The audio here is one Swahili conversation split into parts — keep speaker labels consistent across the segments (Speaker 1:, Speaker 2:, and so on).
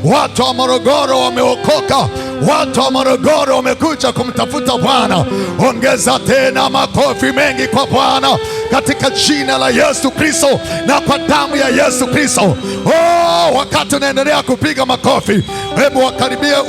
Speaker 1: Watu wa Morogoro wameokoka, watu wa Morogoro wamekuja kumtafuta Bwana. Ongeza tena makofi mengi kwa Bwana katika jina la Yesu Kristo na kwa damu ya Yesu Kristo. Oh, wakati unaendelea kupiga makofi, hebu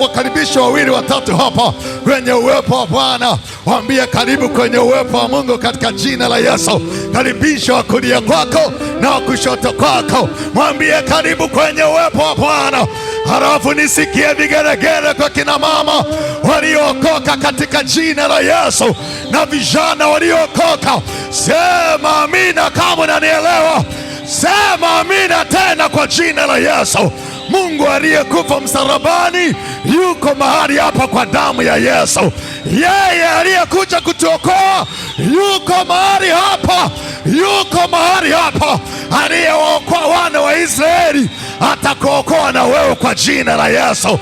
Speaker 1: wakaribishe wawili watatu hapa kwenye uwepo wa Bwana, waambie karibu kwenye uwepo wa Mungu katika jina la Yesu. Karibisha wa kulia kwako na wa kushoto kwako, mwambie karibu kwenye uwepo wa Bwana. Halafu nisikie vigeregere kwa kina mama waliookoka katika jina la Yesu na vijana waliookoka. Sema amina kama unanielewa. Sema amina tena kwa jina la Yesu. Mungu aliyekufa msalabani yuko mahali hapa kwa damu ya Yesu. Yeye aliyekuja kutuokoa yuko mahali hapa, yuko mahali hapa. Aliyewaokoa wana wa Israeli atakuokoa na wewe kwa jina la Yesu.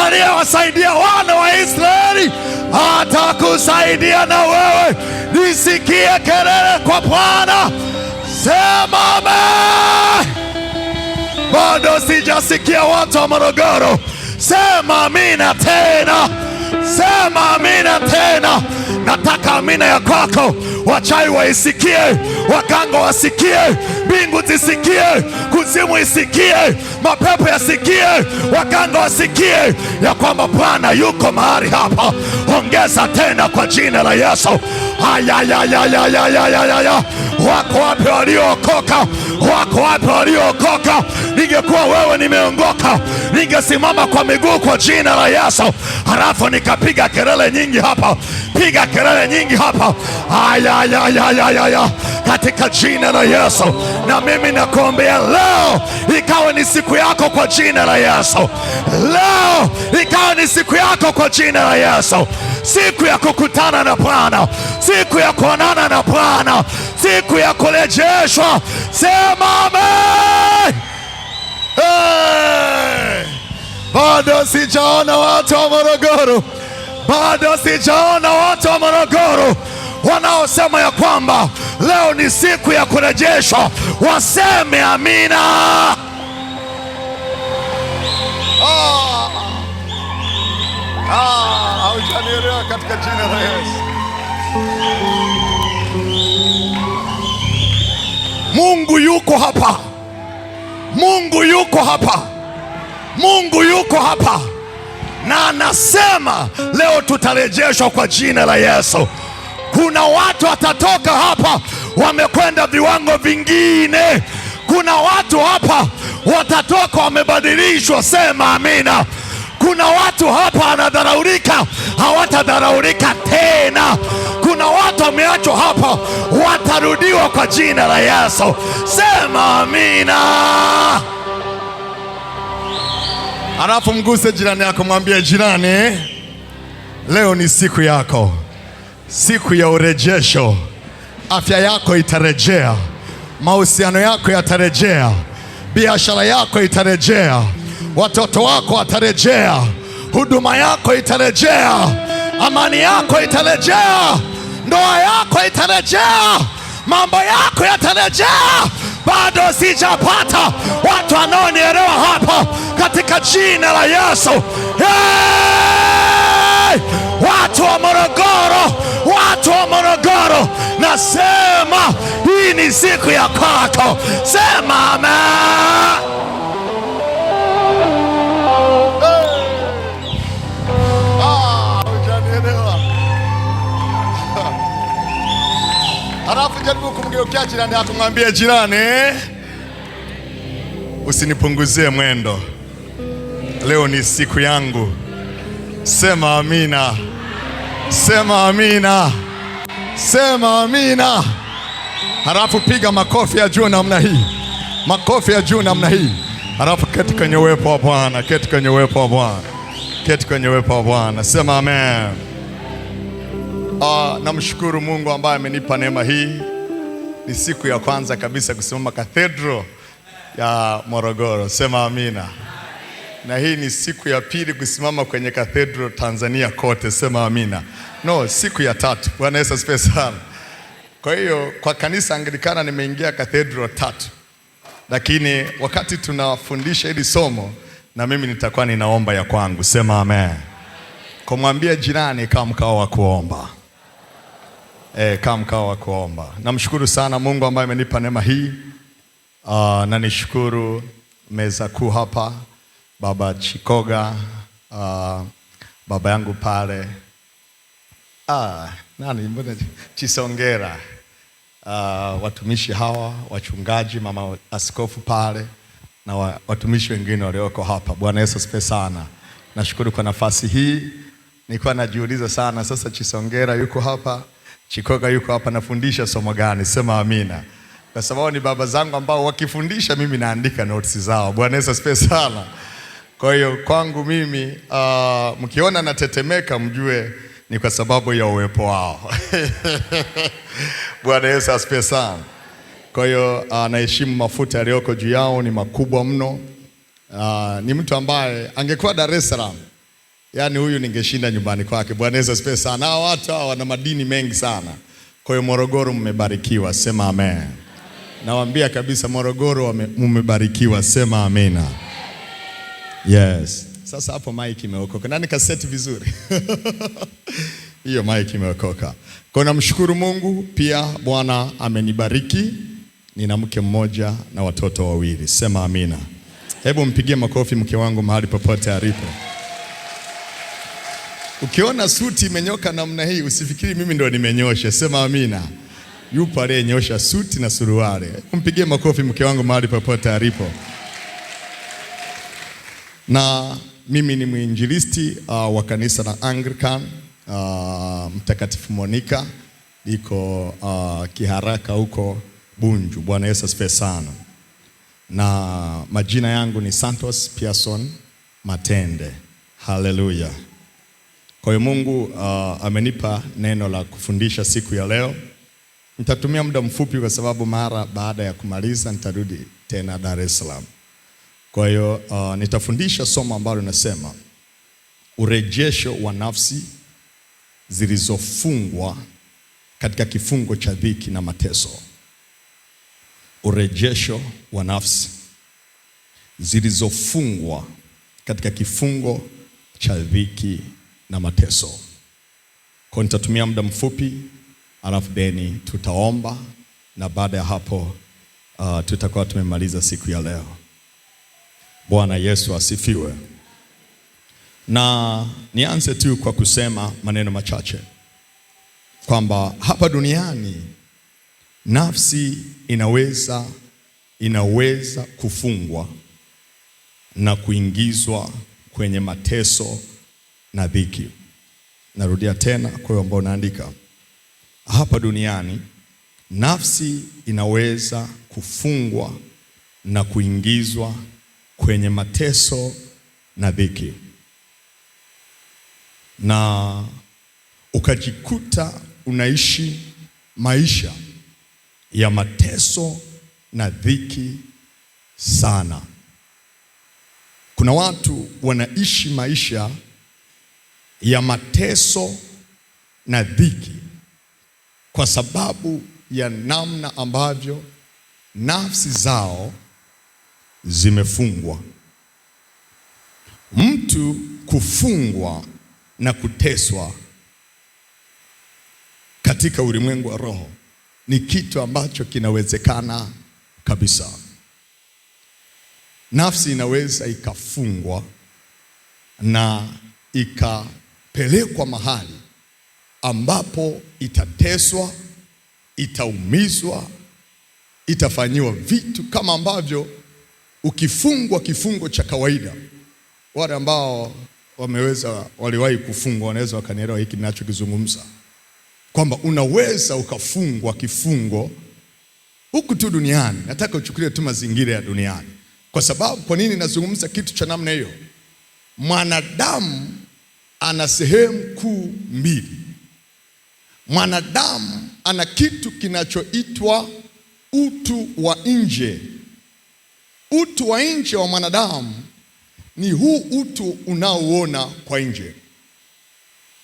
Speaker 1: Aliyewasaidia wana wa Israeli atakusaidia na wewe. Nisikie kelele kwa Bwana, sema amen. Bado sijasikia watu wa Morogoro. Sema amina tena, sema amina tena. Nataka amina ya kwako, wachawi waisikie, waganga wasikie, mbingu zisikie, kuzimu isikie, mapepo yasikie, waganga wasikie ya kwamba Bwana yuko mahali hapa. Ongeza tena kwa jina la Yesu. Ayayayayayayayaya, wako wapi waliookoka? Wako wapi waliookoka? Ningekuwa wewe nimeongoka, ningesimama kwa miguu kwa jina la Yesu, halafu nikapiga kelele nyingi hapa, piga kelele nyingi hapa. Ayayayayaya, katika jina la Yesu. Na mimi nakuombea leo ikawe ni siku yako kwa jina la Yesu. Leo ikawe ni siku yako kwa jina la Yesu, siku ya kukutana na Bwana, siku ya kuonana na Bwana, siku ya kurejeshwa. Sema amen. Hey! Bado sijaona watu wa Morogoro, bado sijaona watu wa Morogoro wanaosema ya kwamba leo ni siku ya kurejeshwa, waseme amina. Haujanielewa katika jina la Yesu. Mungu yuko hapa, Mungu yuko hapa, Mungu yuko hapa, na anasema leo tutarejeshwa kwa jina la Yesu. Kuna watu watatoka hapa wamekwenda viwango vingine. Kuna watu hapa watatoka wamebadilishwa. Sema amina. Kuna watu hapa wanadharaulika, hawatadharaulika tena. Kuna watu wameachwa hapa, watarudiwa kwa jina la Yesu. Sema amina. Alafu mguse jirani yako, mwambie jirani, leo ni siku yako, siku ya urejesho. Afya yako itarejea, mahusiano yako yatarejea, biashara yako itarejea, watoto wako watarejea, huduma yako itarejea, amani yako itarejea, ndoa yako itarejea, mambo yako yatarejea. Bado sijapata watu wanaonielewa hapa katika jina la Yesu. Hey! Watu wa Morogoro, watu wa Morogoro, nasema hii ni siku ya kwako. Sema amen. Hujanielewa. Halafu jaribu kumgeukia jirani yako, mwambie jirani, usinipunguzie mwendo, leo ni siku yangu. Sema amina, sema amina, sema amina. Halafu piga makofi ya juu namna hii, makofi ya juu namna hii. Halafu keti kwenye uwepo wa Bwana, keti kwenye uwepo wa Bwana, keti kwenye uwepo wa Bwana. Sema amen. Namshukuru Mungu ambaye amenipa neema hii. Ni siku ya kwanza kabisa kusimama Cathedral ya Morogoro. Sema amina. Na hii ni siku ya pili kusimama kwenye Cathedral Tanzania kote. Sema amina. No, siku ya tatu. Bwana Yesu asifiwe sana. Kwa hiyo kwa kanisa Anglikana nimeingia Cathedral 3. Lakini wakati tunafundisha hili somo Na mimi nitakuwa ninaomba ya kwangu. Sema amen. Kumwambia jirani kama mkao wa kuomba. Kama mkao wa kuomba. Namshukuru sana Mungu ambaye amenipa neema hii. Na nishukuru meza kuu hapa, Baba Chikoga, baba yangu pale. Nani mbona Chisongera. Watumishi hawa, wachungaji, mama askofu pale na watumishi wengine walioko hapa. Bwana Yesu asifiwe sana. Nashukuru kwa nafasi hii. Nilikuwa najiuliza sana, sasa Chisongera yuko hapa, Chikoga yuko hapa, nafundisha somo gani? Sema amina. Kwa sababu ni baba zangu ambao wakifundisha mimi naandika notes zao. Bwana Yesu asifiwe sana. Kwa hiyo kwangu mimi, mkiona natetemeka mjue ni kwa sababu ya uwepo wao. Bwana Yesu asifiwe sana. Kwa hiyo naheshimu mafuta yaliyoko juu yao, ni makubwa mno. Ni mtu ambaye angekuwa Dar es Salaam, yani huyu ningeshinda nyumbani kwake. Bwana Yesu asifiwe sana. Hawa watu hawa wana madini mengi sana. Kwa hiyo Morogoro mmebarikiwa, sema amen. Nawaambia kabisa Morogoro mmebarikiwa, sema amina. Yes. Sasa hapo mic imeokoka. Nani kaseti vizuri? Hiyo mic imeokoka. Kwa namshukuru Mungu pia Bwana amenibariki. Nina mke mmoja na watoto wawili. Sema amina. Hebu mpigie makofi mke wangu mahali popote alipo. Ukiona suti imenyoka namna hii usifikiri mimi ndo nimenyosha. Sema amina. Yupo aliyenyosha suti na suruali. Mpigie makofi mke wangu mahali popote alipo. Na mimi ni mwinjilisti wa kanisa la Anglican, Mtakatifu Monica liko Kiharaka huko Bunju. Bwana Yesu asifiwe sana. Na majina yangu ni Santos Pearson Matende. Haleluya. Kwa hiyo Mungu amenipa neno la kufundisha siku ya leo. Nitatumia muda mfupi kwa sababu mara baada ya kumaliza nitarudi tena Dar es Salaam. Kwa hiyo nitafundisha somo ambalo linasema urejesho wa nafsi zilizofungwa katika kifungo cha dhiki na mateso. Urejesho wa nafsi zilizofungwa katika kifungo cha dhiki na mateso. Kwa nitatumia muda mfupi, alafu deni tutaomba na baada ya hapo tutakuwa tumemaliza siku ya leo. Bwana Yesu asifiwe. Na nianze tu kwa kusema maneno machache kwamba hapa duniani nafsi inaweza kufungwa na kuingizwa kwenye mateso na dhiki. Narudia tena kwa wale ambao naandika. Hapa duniani nafsi inaweza kufungwa na kuingizwa kwenye mateso na dhiki, na ukajikuta unaishi maisha ya mateso na dhiki sana. Kuna watu wanaishi maisha ya mateso na dhiki kwa sababu ya namna ambavyo nafsi zao zimefungwa. Mtu kufungwa na kuteswa katika ulimwengu wa roho ni kitu ambacho kinawezekana kabisa. Nafsi inaweza ikafungwa na ikapelekwa mahali ambapo itateswa, itaumizwa, itafanyiwa vitu kama ambavyo ukifungwa kifungo cha kawaida. Wale ambao waliwahi kufungwa wanaweza wakanielewa hiki ninachokizungumza, kwamba unaweza ukafungwa kifungo huku tu duniani. Nataka uchukulie tu mazingira ya duniani. Kwa sababu kwa nini nazungumza kitu cha namna hiyo? Mwanadamu ana sehemu kuu mbili. Mwanadamu ana kitu kinachoitwa utu wa nje. Utu wa nje wa mwanadamu ni huu utu unaoona kwa nje.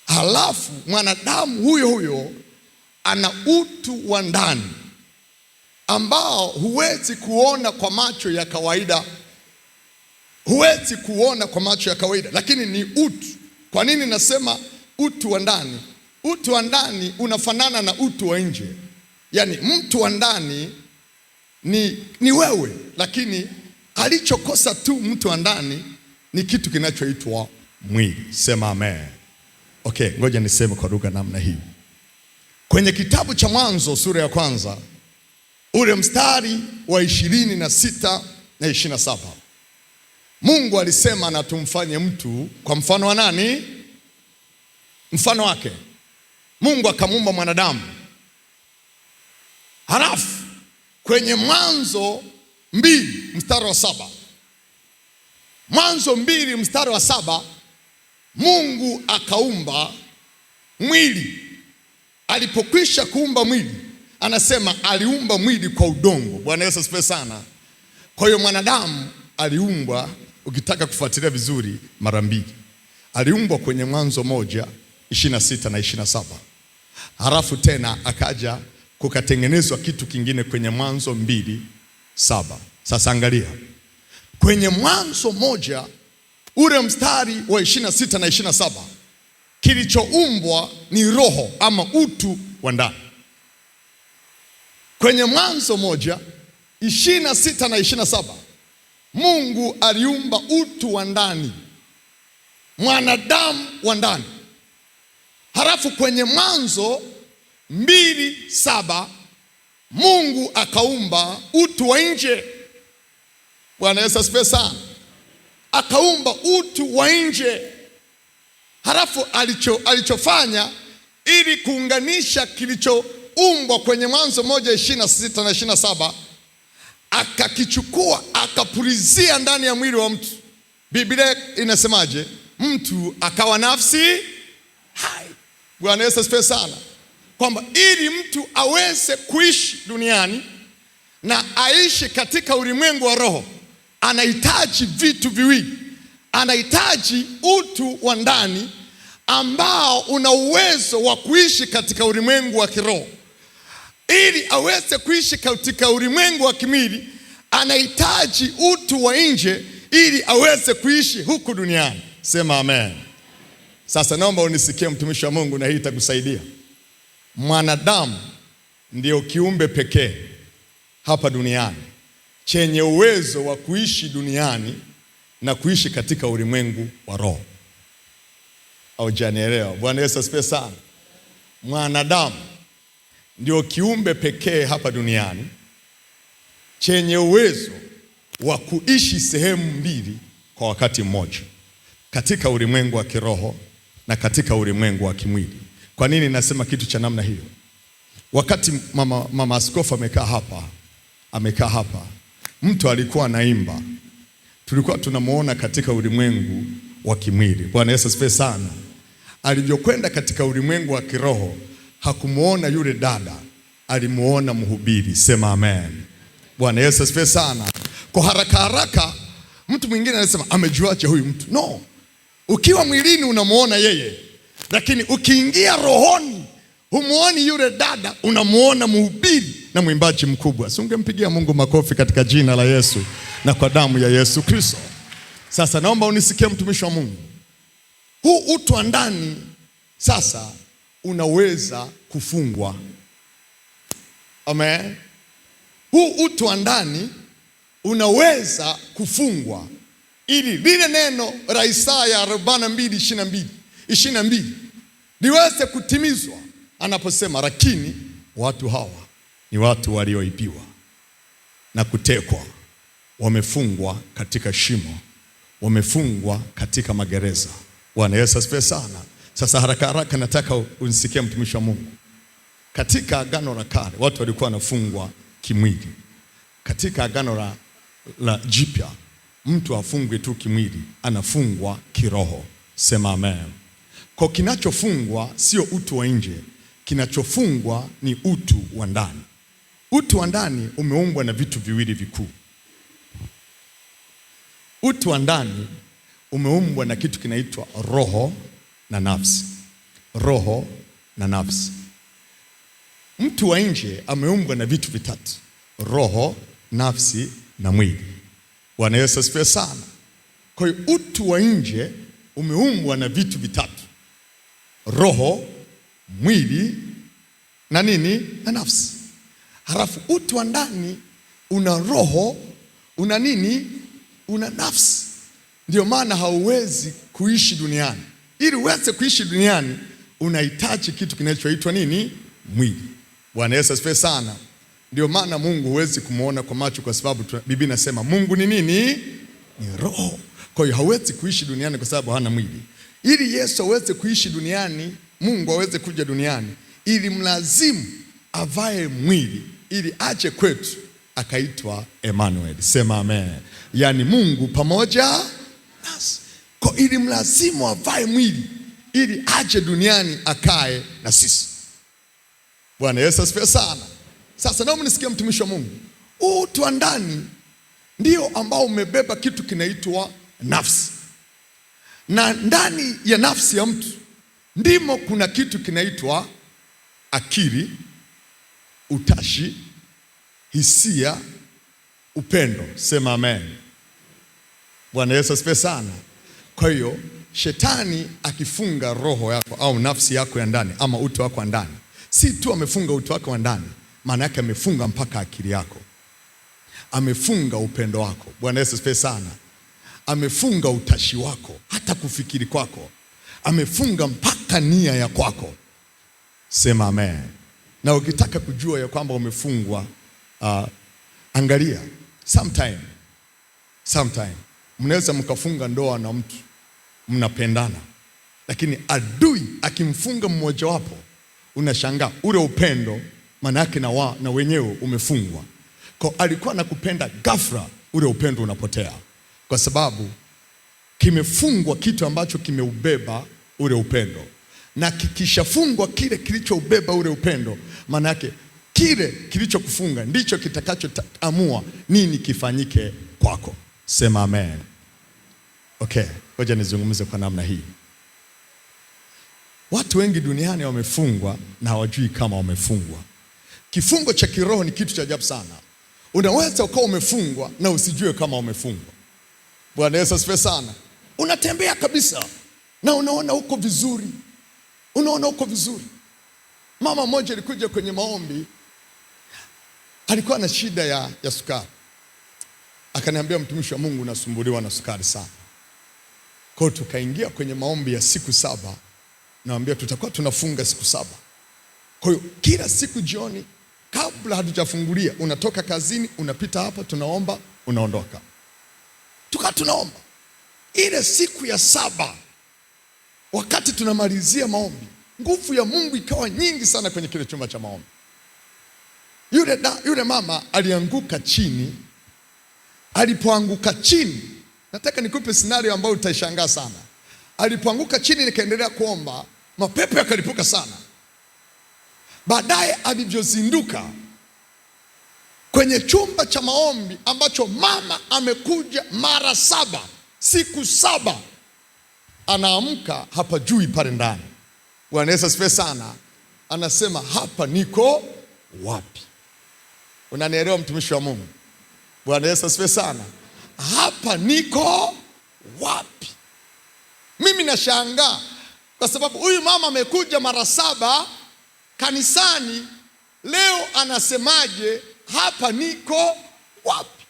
Speaker 1: Halafu mwanadamu huyo huyo ana utu wa ndani ambao huwezi kuona kwa macho ya kawaida. Huwezi kuona kwa macho ya kawaida, lakini ni utu. Kwa nini nasema utu wa ndani? Utu wa ndani unafanana na utu wa nje. Yaani mtu wa ndani ni wewe, lakini alichokosa tu mtu wa ndani ni kitu kinachoitwa mwili. Sema amen. Okay, ngoja niseme kwa lugha namna hii. Kwenye kitabu cha Mwanzo sura ya kwanza ule mstari wa 26 na 27, Mungu alisema na tumfanye mtu kwa mfano wa nani? Mfano wake. Mungu akamuumba mwanadamu. Halafu kwenye Mwanzo 2 mstari wa 7, Mwanzo 2 mstari wa 7, Mungu akaumba mwili. Alipokwisha kuumba mwili, anasema aliumba mwili kwa udongo. Bwana Yesu asifiwe sana. Kwa hiyo mwanadamu aliumbwa, ukitaka kufuatilia vizuri, mara mbili. Aliumbwa kwenye Mwanzo 1 26 na 27. Halafu tena akaja kukatengenezwa kitu kingine kwenye Mwanzo 2:7. Sasa angalia. Kwenye Mwanzo 1 ule mstari wa 26 na 27, kilichoumbwa ni roho ama utu wa ndani. Kwenye Mwanzo 1 26 na 27, Mungu aliumba utu wa ndani, mwanadamu wa ndani. Halafu kwenye Mwanzo 2:7 Mungu akaumba utu wa nje. Bwana Yesu asifiwe sana. Akaumba utu wa nje. Halafu alichofanya ili kuunganisha kilichoumbwa kwenye Mwanzo 1 26 na 27, akakichukua akapulizia ndani ya mwili wa mtu. Biblia inasemaje? Mtu akawa nafsi hai. Bwana Yesu asifiwe sana. Kwamba ili mtu aweze kuishi duniani na aishi katika ulimwengu wa roho, anahitaji vitu viwili. Anahitaji utu wa ndani ambao una uwezo wa kuishi katika ulimwengu wa kiroho. Ili aweze kuishi katika ulimwengu wa kimwili, anahitaji utu wa nje ili aweze kuishi huku duniani. Sema amen. Sasa naomba unisikie mtumishi wa Mungu, na hii itakusaidia. Mwanadamu ndio kiumbe pekee hapa duniani chenye uwezo wa kuishi duniani na kuishi katika ulimwengu wa roho. Haujanielewa? Bwana Yesu asifiwe sana. Mwanadamu ndio kiumbe pekee hapa duniani chenye uwezo wa kuishi sehemu mbili kwa wakati mmoja, katika ulimwengu wa kiroho na katika ulimwengu wa kimwili. Kwa nini nasema kitu cha namna hiyo? Wakati mama askofu amekaa hapa, mtu alikuwa anaimba, tulikuwa tunamuona katika ulimwengu wa kimwili. Bwana Yesu asifiwe sana. Alivyokwenda katika ulimwengu wa kiroho, hakumuona yule dada, alimuona mhubiri. Sema amen. Bwana Yesu asifiwe sana. Kwa haraka haraka mtu mwingine anasema amejuaje huyu mtu? No. Ukiwa mwilini unamuona yeye, lakini ukiingia rohoni humuoni yule dada, unamuona mhubiri na mwimbaji mkubwa. Si ungempigia Mungu makofi katika jina la Yesu na kwa damu ya Yesu Kristo? Sasa naomba unisikie mtumishi wa Mungu. Huu utu wa ndani sasa unaweza kufungwa. Amen. Huu utu wa ndani unaweza kufungwa ili lile neno la Isaya 42:22 liweze kutimizwa anaposema, lakini watu hawa ni watu walioibiwa na kutekwa, wamefungwa katika shimo, wamefungwa katika magereza. Bwana Yesu asifiwe sana. Sasa haraka haraka nataka unisikie mtumishi wa Mungu. Katika Agano la Kale watu walikuwa wanafungwa kimwili. Katika Agano la Jipya mtu afungwe tu kimwili, anafungwa kiroho. Sema amen. Kwa kinachofungwa sio utu wa nje, kinachofungwa ni utu wa ndani. Utu wa ndani umeumbwa na vitu viwili vikuu. Utu wa ndani umeumbwa na kitu kinaitwa roho na nafsi. Roho na nafsi. Mtu wa nje ameumbwa na vitu vitatu: roho, nafsi na mwili. Bwana Yesu asifiwe sana. Kwa hiyo utu wa nje umeumbwa na vitu vitatu: roho, mwili na nini? Na nafsi. Halafu utu wa ndani una roho, una nini? Una nafsi. Ndio maana hauwezi kuishi duniani. Ili uweze kuishi duniani unahitaji kitu kinachoitwa nini? Mwili. Bwana Yesu asifiwe sana. Ndio maana Mungu huwezi kumwona kwa macho, kwa sababu Biblia inasema Mungu ni nini? Ni roho. Kwa hiyo hawezi kuishi duniani kwa sababu hana mwili. Ili Yesu aweze kuishi duniani, Mungu aweze kuja duniani, ili mlazimu avae mwili ili aje kwetu, akaitwa Emmanuel. Sema amen. Yaani Mungu pamoja nasi. Kwa ili mlazimu avae mwili ili aje duniani akae na sisi. Bwana Yesu asifiwe sana. Sasa naomba nisikie mtumishi wa Mungu. Utu wa ndani ndio ambao umebeba kitu kinaitwa nafsi, na ndani ya nafsi ya mtu ndimo kuna kitu kinaitwa akili, utashi, hisia, upendo. Sema amen. Bwana Yesu asifiwe sana. Kwa hiyo shetani akifunga roho yako au nafsi yako ya ndani ama utu wako wa ndani, si tu amefunga utu wako wa ndani, maana yake amefunga mpaka akili yako, amefunga upendo wako. Bwana Yesu asifiwe sana. Amefunga utashi wako, hata kufikiri kwako, amefunga mpaka nia ya kwako. Sema amen. Na ukitaka kujua ya kwamba umefungwa, angalia sometime mnaweza mkafunga ndoa na mtu mnapendana, lakini adui akimfunga mmojawapo, unashangaa ule upendo maana yake na wenyewe umefungwa. Kwa alikuwa anakupenda, ghafla ule upendo unapotea, kwa sababu kimefungwa kitu ambacho kimeubeba ule upendo, na kikishafungwa kile kilichoubeba ule upendo, maana yake kile kilichokufunga ndicho kitakachoamua nini kifanyike kwako. Sema amen. Okay, ngoja nizungumze kwa namna hii. Watu wengi duniani wamefungwa na hawajui kama wamefungwa. Kifungo cha kiroho ni kitu cha ajabu sana. Unaweza ukawa umefungwa na usijue kama umefungwa. Bwana Yesu asifiwe sana. Unatembea kabisa na unaona uko vizuri, unaona uko vizuri. Mama mmoja alikuja kwenye maombi, alikuwa na shida ya sukari. Akaniambia, mtumishi wa Mungu, nasumbuliwa na sukari sana. Kwa hiyo tukaingia kwenye maombi ya siku 7. Naambia tutakuwa tunafunga siku 7. Kwa hiyo kila siku jioni kabla hatujafungulia, unatoka kazini, unapita hapa, tunaomba, unaondoka. Tukawa tunaomba. Ile siku ya 7 wakati tunamalizia maombi, nguvu ya Mungu ikawa nyingi sana kwenye kile chumba cha maombi. Yule mama alianguka chini. Alipoanguka chini, nataka nikupe scenario ambayo utaishangaa sana. Alipoanguka chini nikaendelea kuomba, mapepo yakalipuka sana. Baadaye alivyozinduka kwenye chumba cha maombi ambacho mama amekuja mara 7, siku 7, anaamka hapajui pale ndani. Bwana Yesu asifiwe sana. Anasema hapa niko wapi? Unanielewa mtumishi wa Mungu? Bwana Yesu asifiwe sana. Hapa niko wapi? Mimi nashangaa kwa sababu huyu mama amekuja mara 7 kanisani, leo anasemaje hapa niko wapi?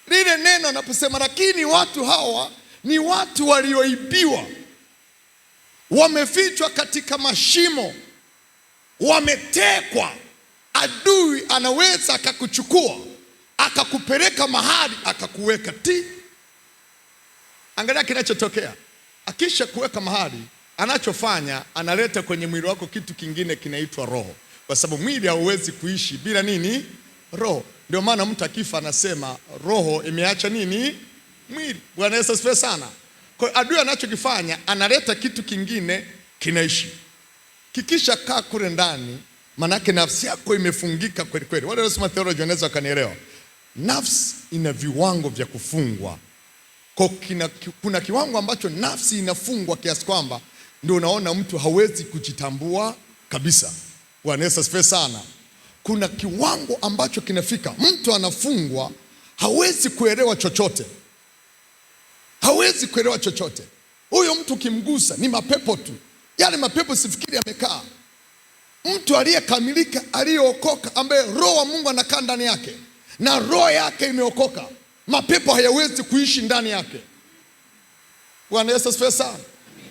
Speaker 1: Lile neno anaposema, lakini watu hawa ni watu walioibiwa, wamefichwa katika mashimo, wametekwa. Adui anaweza akakuchukua akakupeleka mahali akakuweka ti. Angalia kinachotokea. Akisha kuweka mahali, anachofanya analeta kwenye mwili wako kitu kingine kinaitwa roho, kwa sababu mwili hauwezi kuishi bila nini? Roho. Ndio maana mtu akifa anasema roho imeacha nini? Mwili. Bwana Yesu asifiwe sana. Kwa hiyo adui anachokifanya analeta kitu kingine kinaishi. Kikisha kaa kule ndani, manake nafsi yako imefungika kweli kweli. Wale waliosoma theology wanaweza wakanielewa. Nafsi ina viwango vya kufungwa. Kwa kuna kiwango ambacho nafsi inafungwa kiasi kwamba ndio unaona mtu hawezi kujitambua kabisa. Bwana Yesu asifiwe sana. Kuna kiwango ambacho kinafika mtu anafungwa, hawezi kuelewa chochote. Hawezi kuelewa chochote. Huyo mtu ukimgusa ni mapepo tu, yale mapepo sifikiri yamekaa. Mtu aliyekamilika, aliyeokoka, ambaye roho wa Mungu anakaa ndani yake na roho yake imeokoka, mapepo hayawezi kuishi ndani yake. Bwana Yesu asifiwe sana.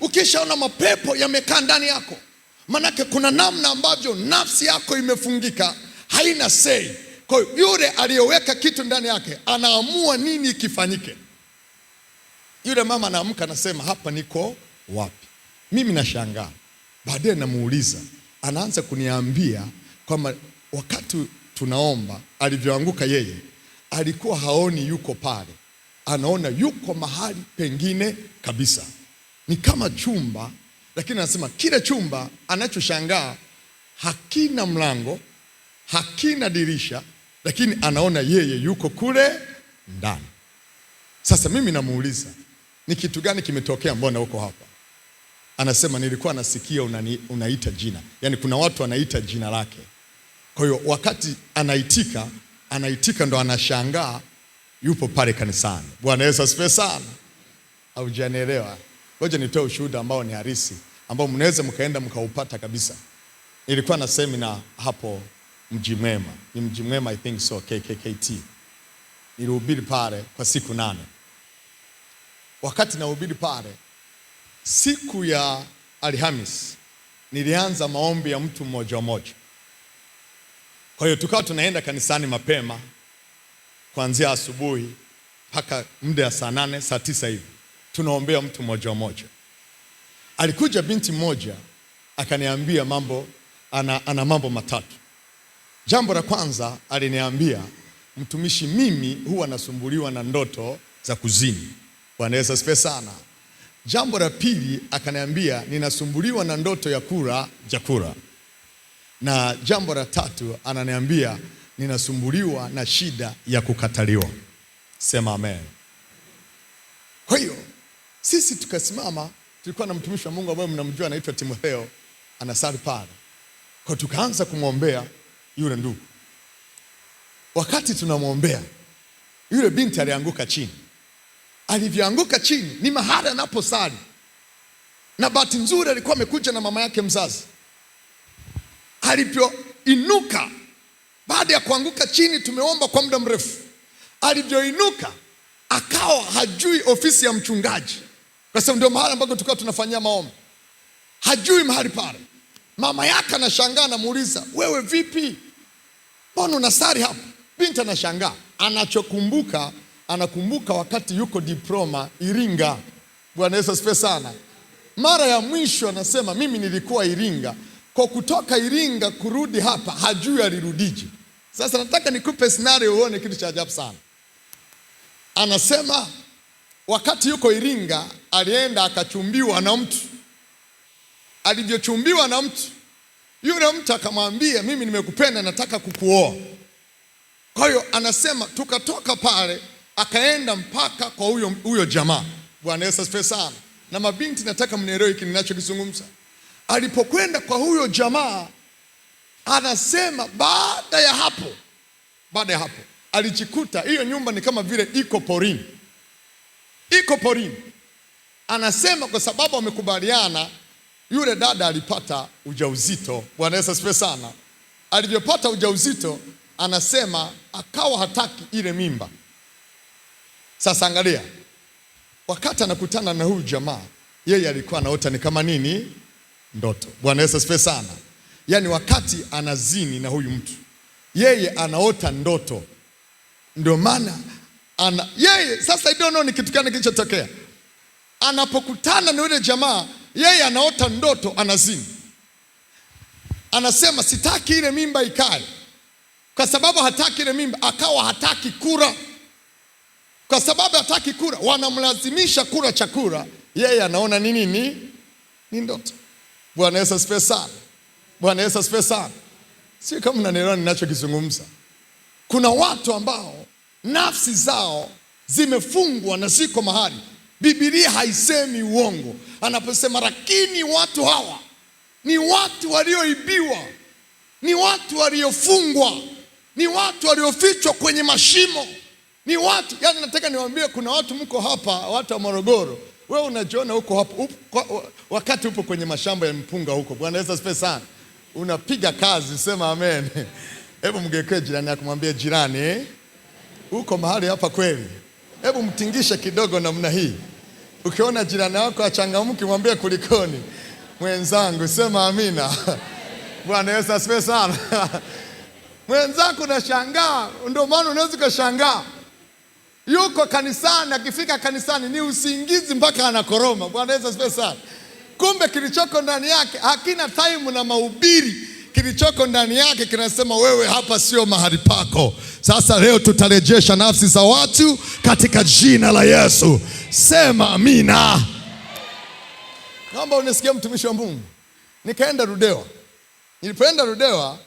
Speaker 1: Ukishaona mapepo yamekaa ndani yako, manake kuna namna ambavyo nafsi yako imefungika, haina sei. Kwa hiyo yule aliyeweka kitu ndani yake anaamua nini kifanyike. Yule mama anaamka anasema, hapa niko wapi? Mimi nashangaa. Baadaye namuuliza, anaanza kuniambia kwamba wakati tunaomba alivyoanguka yeye alikuwa haoni yuko pale, anaona yuko mahali pengine kabisa, ni kama chumba, lakini anasema kile chumba anachoshangaa hakina mlango, hakina dirisha, lakini anaona yeye yuko kule ndani. Sasa mimi namuuliza, ni kitu gani kimetokea, mbona uko hapa? Anasema nilikuwa nasikia unaita jina, yaani kuna watu wanaita jina lake. Kwa hiyo wakati anaitika, anaitika ndo anashangaa yupo pale kanisani. Bwana Yesu asifiwe sana. Haujanielewa? Ngoja nitoe ushuhuda ambao ni halisi, ambao mnaweza mkaenda mkaupata kabisa. Nilikuwa na semina hapo Mji Mwema, ni Mji Mwema I think so, KKKT. Nilihubiri pale kwa siku 8. Wakati nahubiri pale, siku ya Alhamisi nilianza maombi ya mtu mmoja mmoja. Kwa hiyo tukawa tunaenda kanisani mapema kuanzia asubuhi mpaka muda ya saa 8, saa 9 hivi. Tunaombea mtu mmoja mmoja. Alikuja binti mmoja akaniambia mambo, ana mambo matatu. Jambo la kwanza aliniambia, mtumishi, mimi huwa nasumbuliwa na ndoto za kuzini. Bwana Yesu asifiwe sana. Jambo la pili akaniambia, ninasumbuliwa na ndoto ya kula chakula. Na jambo la tatu ananiambia, ninasumbuliwa na shida ya kukataliwa. Sema amen. Kwa hiyo sisi tukasimama, tulikuwa na mtumishi wa Mungu ambaye mnamjua anaitwa Timotheo, anasali pale. Kwa tukaanza kumwombea yule ndugu. Wakati tunamwombea, yule binti alianguka chini. Alivyoanguka chini ni mahali anaposali. Na bahati nzuri alikuwa amekuja na mama yake mzazi. Alivyoinuka baada ya kuanguka chini, tumeomba kwa muda mrefu. Alivyoinuka akawa hajui ofisi ya mchungaji, kwa sababu ndio mahali ambako tulikuwa tunafanyia maombi. Hajui mahali pale. Mama yake anashangaa, anamuuliza, wewe vipi? Mbona unasali hapa? Binti anashangaa. Anachokumbuka, anakumbuka wakati yuko diploma Iringa. Bwana Yesu asifiwe sana. Mara ya mwisho anasema mimi nilikuwa Iringa. Kwa kutoka Iringa kurudi hapa hajui alirudije. Sasa nataka nikupe scenario uone kitu cha ajabu sana. Anasema wakati yuko Iringa alienda akachumbiwa na mtu. Alivyochumbiwa na mtu, yule mtu akamwambia, mimi nimekupenda, nataka kukuoa. Kwa hiyo anasema tukatoka pale akaenda mpaka kwa huyo jamaa. Bwana Yesu asifiwe sana. Na mabinti nataka mnielewe hiki ninachokizungumza. Alipokwenda kwa huyo jamaa, anasema baada ya hapo alijikuta hiyo nyumba ni kama vile iko porini. Iko porini. Anasema kwa sababu wamekubaliana, yule dada alipata ujauzito. Bwana Yesu asifiwe sana. Alivyopata ujauzito, anasema akawa hataki ile mimba. Sasa angalia, wakati anakutana na huyu jamaa, yeye alikuwa anaota ni kama nini? Ndoto. Bwana Yesu asifiwe sana. Yaani wakati anazini na huyu mtu, yeye anaota ndoto. Ndio maana yeye sasa I don't know ni kitu gani kilichotokea. Anapokutana na yule jamaa, yeye anaota ndoto, anazini. Anasema sitaki ile mimba ikae. Kwa sababu hataki ile mimba, akawa hataki kula. Kwa sababu hataki kula, wanamlazimisha kula chakula, yeye anaona nini? Ni ndoto. Bwana Yesu asifiwe sana. Bwana Yesu asifiwe sana. Sio kama mnanielewa ninachokizungumza. Kuna watu ambao nafsi zao zimefungwa na ziko mahali. Biblia haisemi uongo anaposema lakini watu hawa ni watu walioibiwa, ni watu waliofungwa, ni watu waliofichwa kwenye mashimo, Ni watu, yani nataka niwaambie kuna watu mko hapa, watu wa Morogoro. Wewe unajiona huko hapo wakati upo kwenye mashamba ya mpunga huko. Bwana Yesu asifiwe sana. Unapiga kazi, sema amen. Hebu mgekee jirani yako, mwambie jirani, uko mahali hapa kweli? Hebu mtingishe kidogo namna hii. Ukiona jirani yako achangamki, mwambie kulikoni mwenzangu, sema amina. Bwana Yesu asifiwe sana. Mwenzako unashangaa, ndio maana unaweza ukashangaa. Yuko kanisani, akifika kanisani ni usingizi mpaka anakoroma. Bwana Yesu asifiwe sana. Kumbe kilichoko ndani yake hakina time na mahubiri. Kilichoko ndani yake kinasema wewe hapa sio mahali pako. Sasa leo tutarejesha nafsi za watu katika jina la Yesu. Sema amina. Naomba unisikie mtumishi wa Mungu. Nikaenda Ludewa. Nilipoenda Ludewa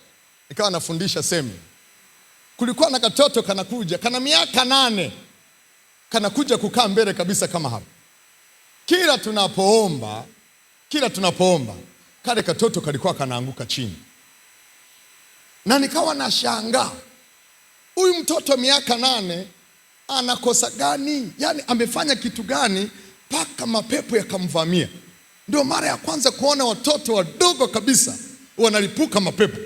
Speaker 1: nikawa nafundisha semina. Kulikuwa na katoto kanakuja, kana miaka 8. Kanakuja kukaa mbele kabisa kama hapa. Kila tunapoomba kale katoto kalikuwa kanaanguka chini. Na nikawa nashangaa, huyu mtoto miaka 8 anakosa gani? Yani amefanya kitu gani mpaka mapepo yakamvamia? Ndio mara ya kwanza kuona watoto wadogo kabisa wanalipuka mapepo.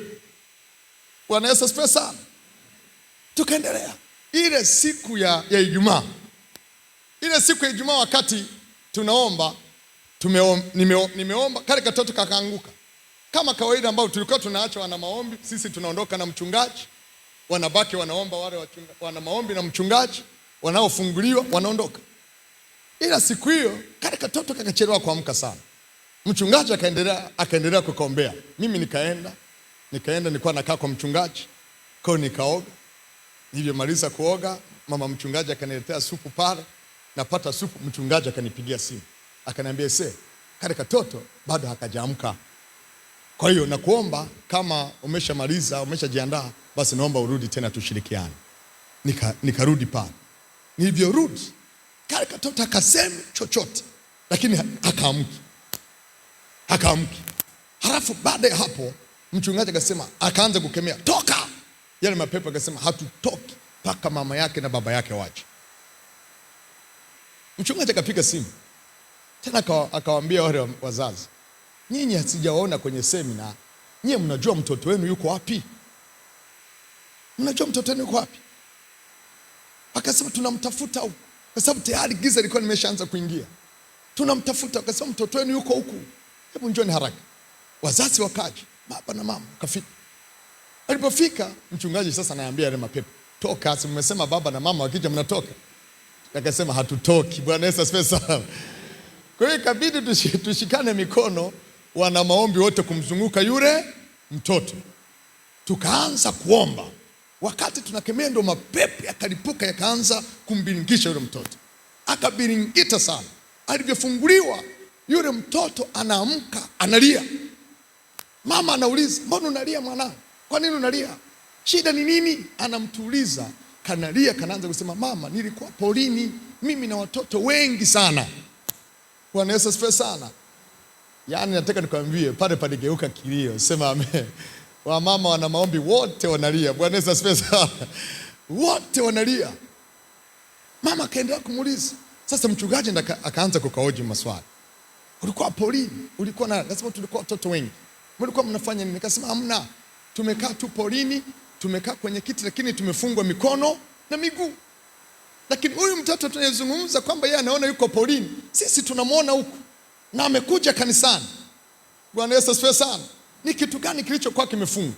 Speaker 1: Bwana Yesu asifiwe sana. Tukaendelea. Ile siku ya Ijumaa. Ile siku ya Ijumaa wakati tunaomba, nimeomba kale katoto kakaanguka. Kama kawaida ambao tulikuwa tunaacha wana maombi, sisi tunaondoka na mchungaji, wanabaki wanaomba wale wana maombi na mchungaji, wanaofunguliwa wanaondoka. Ila siku hiyo kale katoto kakachelewa kuamka sana. Mchungaji akaendelea kukaombea. Mimi nikaenda nilikuwa nakaa kwa mchungaji. Kwa nikaoga. Nilipomaliza kuoga, mama mchungaji akaniletea supu pale. Napata supu, mchungaji akanipigia simu. Akaniambia, "Se, kale katoto bado hakajaamka. Kwa hiyo nakuomba kama umeshamaliza, umeshajiandaa, basi naomba urudi tena tushirikiane." Nikarudi pale. Nilivyorudi, kale katoto akasema chochote, lakini hakaamki. Hakaamki. Halafu baada ya hapo mchungaji akasema, akaanza kukemea, "Toka!" Yale mapepo akasema, "Hatutoki mpaka mama yake na baba yake waje." Mchungaji akapiga simu tena akawaambia wale wazazi, "Nyinyi hasijawaona kwenye semina. Nyinyi mnajua mtoto wenu yuko wapi? Mnajua mtoto wenu yuko wapi?" Akasema, "Tunamtafuta huko." Kwa sababu tayari giza lilikuwa limeshaanza kuingia. "Tunamtafuta." Akasema, "Mtoto wenu yuko huku. Hebu njoni haraka." Wazazi wakaja, baba na mama wakafika. Alipofika mchungaji sasa anaambia yale mapepo, "Toka, si mmesema baba na mama wakija mnatoka?" Akasema, "Hatutoki." Bwana Yesu asifiwe sana. Kwa hiyo ikabidi tushikane mikono, wana maombi wote kumzunguka yule mtoto. Tukaanza kuomba. Wakati tunakemea ndo mapepo yakalipuka yakaanza kumbiringisha yule mtoto. Akabiringita sana. Alivyofunguliwa yule mtoto anaamka analia. Mama anauliza, "Mbona unalia mwanangu? Kwa nini unalia? Shida ni nini?" Anamtuliza. Kanalia, kanaanza kusema, "Mama, nilikuwa porini mimi na watoto wengi sana." Bwana Yesu asifiwe sana. Yaani nataka nikwambie pale paligeuka kilio. Sema amen. Wamama wana maombi wote wanalia. Bwana Yesu asifiwe sana. Wote wanalia. Mama akaendelea kumuuliza. Sasa mchungaji akaanza kukaoji maswali. "Ulikuwa porini? Ulikuwa na?" Akasema, "Tulikuwa watoto wengi." "Mlikuwa mnafanya nini?" Akasema, "Hamna. Tumekaa tu porini, tumekaa kwenye kiti lakini tumefungwa mikono na miguu." Lakini huyu mtoto tunayezungumza kwamba yeye anaona yuko porini, sisi tunamuona huku na amekuja kanisani. Bwana Yesu asifiwe sana. Ni kitu gani kilichokuwa kimefungwa?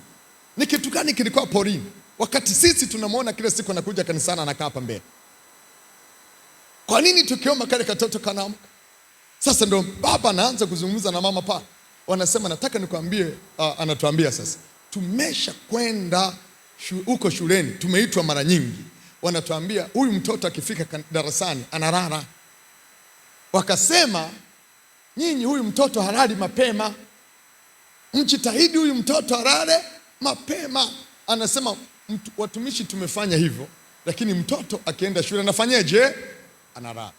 Speaker 1: Ni kitu gani kilikuwa porini? Wakati sisi tunamuona kila siku anakuja kanisani anakaa hapa mbele. Kwa nini tukiomba kale katoto kanaamka? Sasa ndio baba anaanza kuzungumza na mama pale. Wanasema, "Nataka nikwambie," anatuambia sasa, "Tumesha kwenda huko shuleni, tumeitwa mara nyingi. Wanatuambia huyu mtoto akifika darasani analala. Wakasema nyinyi huyu mtoto halali mapema. Mjitahidi huyu mtoto alale mapema." Anasema, "Watumishi tumefanya hivyo, lakini mtoto akienda shule anafanyeje? Analala."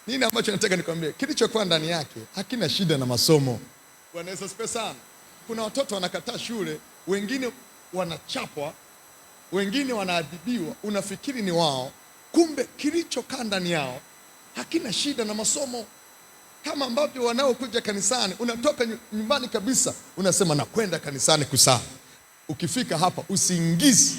Speaker 1: Nini ambacho nataka nikwambie? Kilichokuwa ndani yake hakina shida na masomo. Bwana Yesu asifiwe sana. Kuna watoto wanakataa shule, wengine wanachapwa, Wengine wanaadhibiwa, unafikiri ni wao, kumbe kilichokaa ndani yao hakina shida na masomo. Kama ambavyo wanaokuja kanisani, unatoka nyumbani kabisa, unasema nakwenda kanisani kusali. Ukifika hapa usingizi,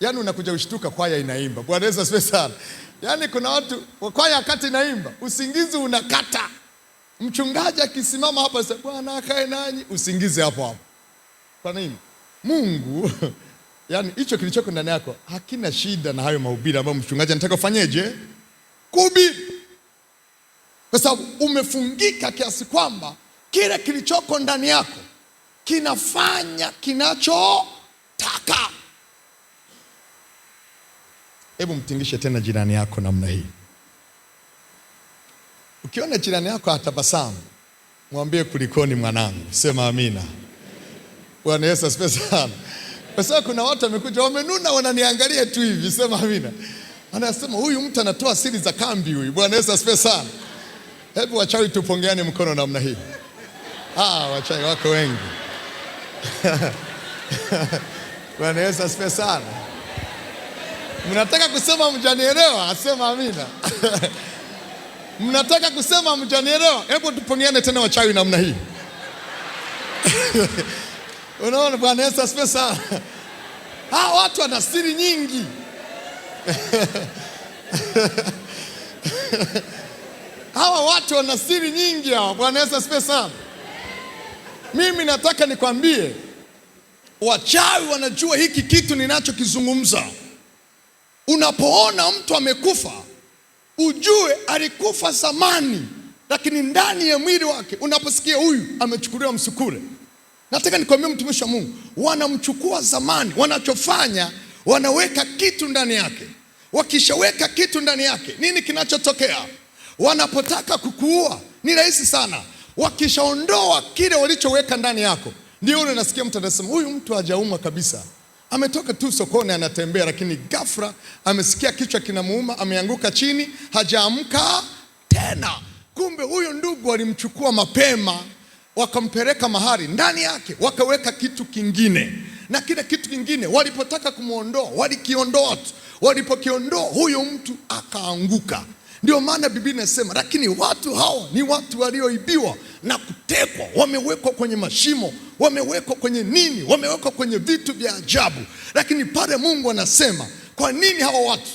Speaker 1: yaani unakuja ushtuka, kwaya inaimba. Bwana Yesu asifiwe sana. Yaani kuna watu kwaya wakati inaimba usingizi unakata. Mchungaji akisimama hapa sasa, Bwana akae nanyi, usingizi hapo hapo. Kwa nini? Mungu yaani hicho kilichoko ndani yako hakina shida na hayo mahubiri ambayo mchungaji anataka ufanyeje? Kuhubiri. Kwa sababu umefungika kiasi kwamba kile kilichoko ndani yako kinafanya kinachotaka. Hebu mtingishe tena jirani yako namna hii. Ukiona jirani yako atabasamu, mwambie kulikoni mwanangu, sema amina. Bwana Yesu asifiwe sana. Kwa sababu kuna watu wamekuja wamenuna, wananiangalia tu hivi, sema amina. Anasema huyu mtu anatoa siri za kambi huyu. Bwana Yesu asifiwe sana. Hebu wachawi tupongeane mkono namna hii. Wachawi wako wengi. Bwana Yesu asifiwe sana. Mnataka kusema mjanielewa? Asema amina. Mnataka kusema mjanielewa? Hebu tupongeane tena wachawi namna hii. Unaona, Bwana Yesu asifiwe sana. Hawa watu wana siri nyingi. Hawa watu wana siri nyingi hawa. Bwana Yesu asifiwe sana. Mimi nataka nikwambie, wachawi wanajua hiki kitu ninachokizungumza. Unapoona mtu amekufa, ujue alikufa zamani, lakini ndani ya mwili wake unaposikia huyu amechukuliwa msukule. Nataka nikwambie mtumishi wa Mungu, wanamchukua zamani. Wanachofanya, wanaweka kitu ndani yake. Wakishaweka kitu ndani yake, nini kinachotokea? Wanapotaka kukuua ni rahisi sana. Wakishaondoa kile walichoweka ndani yako, ndio ule unasikia mtu anasema huyu mtu hajaumwa kabisa, ametoka tu sokoni anatembea, lakini ghafla amesikia kichwa kinamuuma, ameanguka chini, hajaamka tena. Kumbe huyu ndugu alimchukua mapema, wakampeleka mahali, ndani yake wakaweka kitu kingine, na kile kitu kingine walipotaka kumuondoa walikiondoa tu. Walipokiondoa huyo mtu akaanguka. Ndio maana Biblia inasema, lakini watu hawa ni watu walioibiwa na kutekwa, wamewekwa kwenye mashimo, wamewekwa kwenye nini, wamewekwa kwenye vitu vya ajabu. Lakini pale Mungu anasema, kwa nini hawa watu?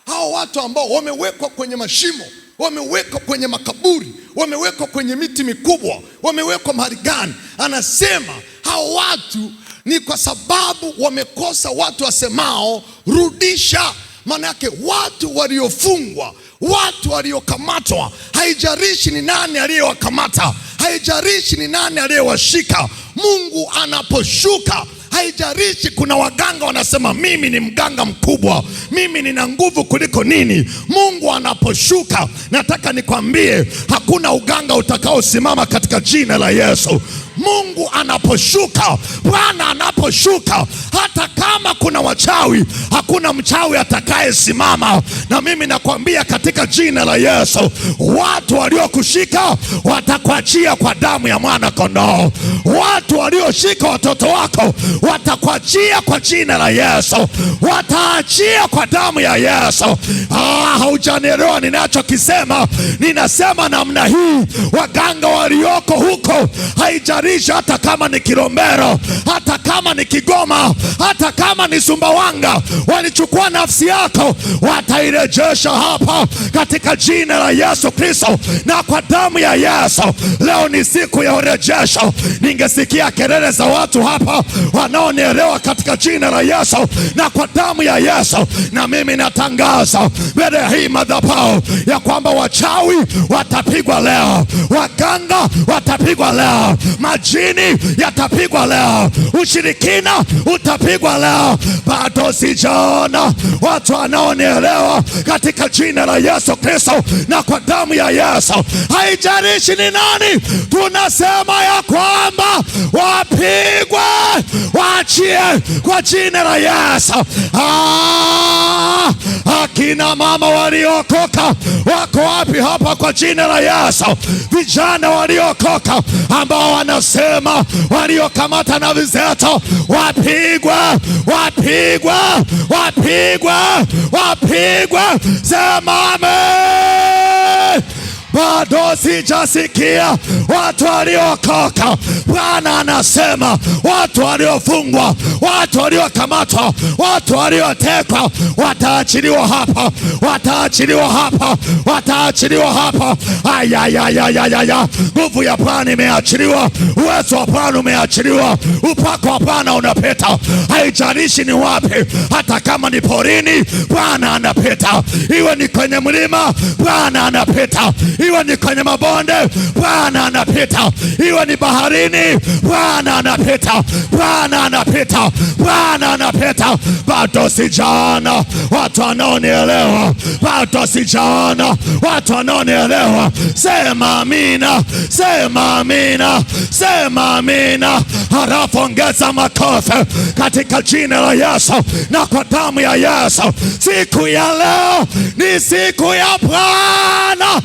Speaker 1: Hawa watu ambao wamewekwa kwenye mashimo, wamewekwa kwenye makaburi, wamewekwa kwenye miti mikubwa, wamewekwa mahali gani? Anasema hawa watu ni kwa sababu wamekosa watu wasemao rudisha. Maana yake watu waliofungwa, watu waliokamatwa, haijalishi ni nani aliyewakamata, haijalishi ni nani aliyewashika, Mungu anaposhuka, haijalishi kuna waganga wanasema mimi ni mganga mkubwa, mimi nina nguvu kuliko nini. Mungu anaposhuka, nataka nikwambie, hakuna uganga utakaosimama katika jina la Yesu. Mungu anaposhuka, Bwana anaposhuka, hata kama kuna wachawi, hakuna mchawi atakayesimama. Na mimi nakwambia katika jina la Yesu, watu waliokushika watakuachia kwa damu ya mwana kondoo. Watu walioshika watoto wako watakuachia kwa jina la Yesu, wataachia kwa damu ya Yesu. Haujanielewa ninachokisema. Ninasema namna hii, waganga walioko huko, haijalishi hata kama ni Kilombero, hata kama ni Kigoma, hata kama ni Sumbawanga, walichukua nafsi yako, watairejesha hapa katika jina la Yesu Kristo na kwa damu ya Yesu. Leo ni siku ya urejesho. Ningesikia kelele za watu hapa wanaonielewa katika jina la Yesu na kwa damu ya Yesu. Na mimi natangaza mbele ya hii madhabahu ya kwamba wachawi watapigwa leo, waganga watapigwa leo, majini yatapigwa leo, ushirikina utapigwa leo. Bado sijaona watu wanaonielewa katika jina la Yesu Kristo na kwa damu ya Yesu. Haijalishi ni nani, tunasema ya kwamba wapigwe, waachie kwa jina la Yesu. Akina mama waliokoka wako wapi hapa kwa jina la Yesu? Vijana waliokoka ambao wanasema waliokamata na vizeto wapigwe, wapigwe, wapigwe, wapigwe. Sema amen. Bado sijasikia watu waliokoka. Bwana anasema watu waliofungwa, watu waliokamatwa, watu waliotekwa wataachiliwa hapa, wataachiliwa hapa, wataachiliwa hapa. Ayayayayaya, nguvu ya Bwana imeachiliwa, uwezo wa Bwana umeachiliwa, upako wa Bwana unapita. Haijalishi ni wapi, hata kama ni porini, Bwana anapita. Iwe ni kwenye mlima, Bwana anapita. Iwe ni kwenye mabonde, Bwana anapita. Iwe ni baharini, Bwana anapita. Bwana anapita, Bwana anapita. Bado sijaona watu wanaonielewa, bado sijaona watu wanaonielewa. Sema amina, sema amina, sema amina, halafu ongeza makofi katika jina la Yesu na kwa damu ya Yesu. Siku ya leo ni siku ya Bwana.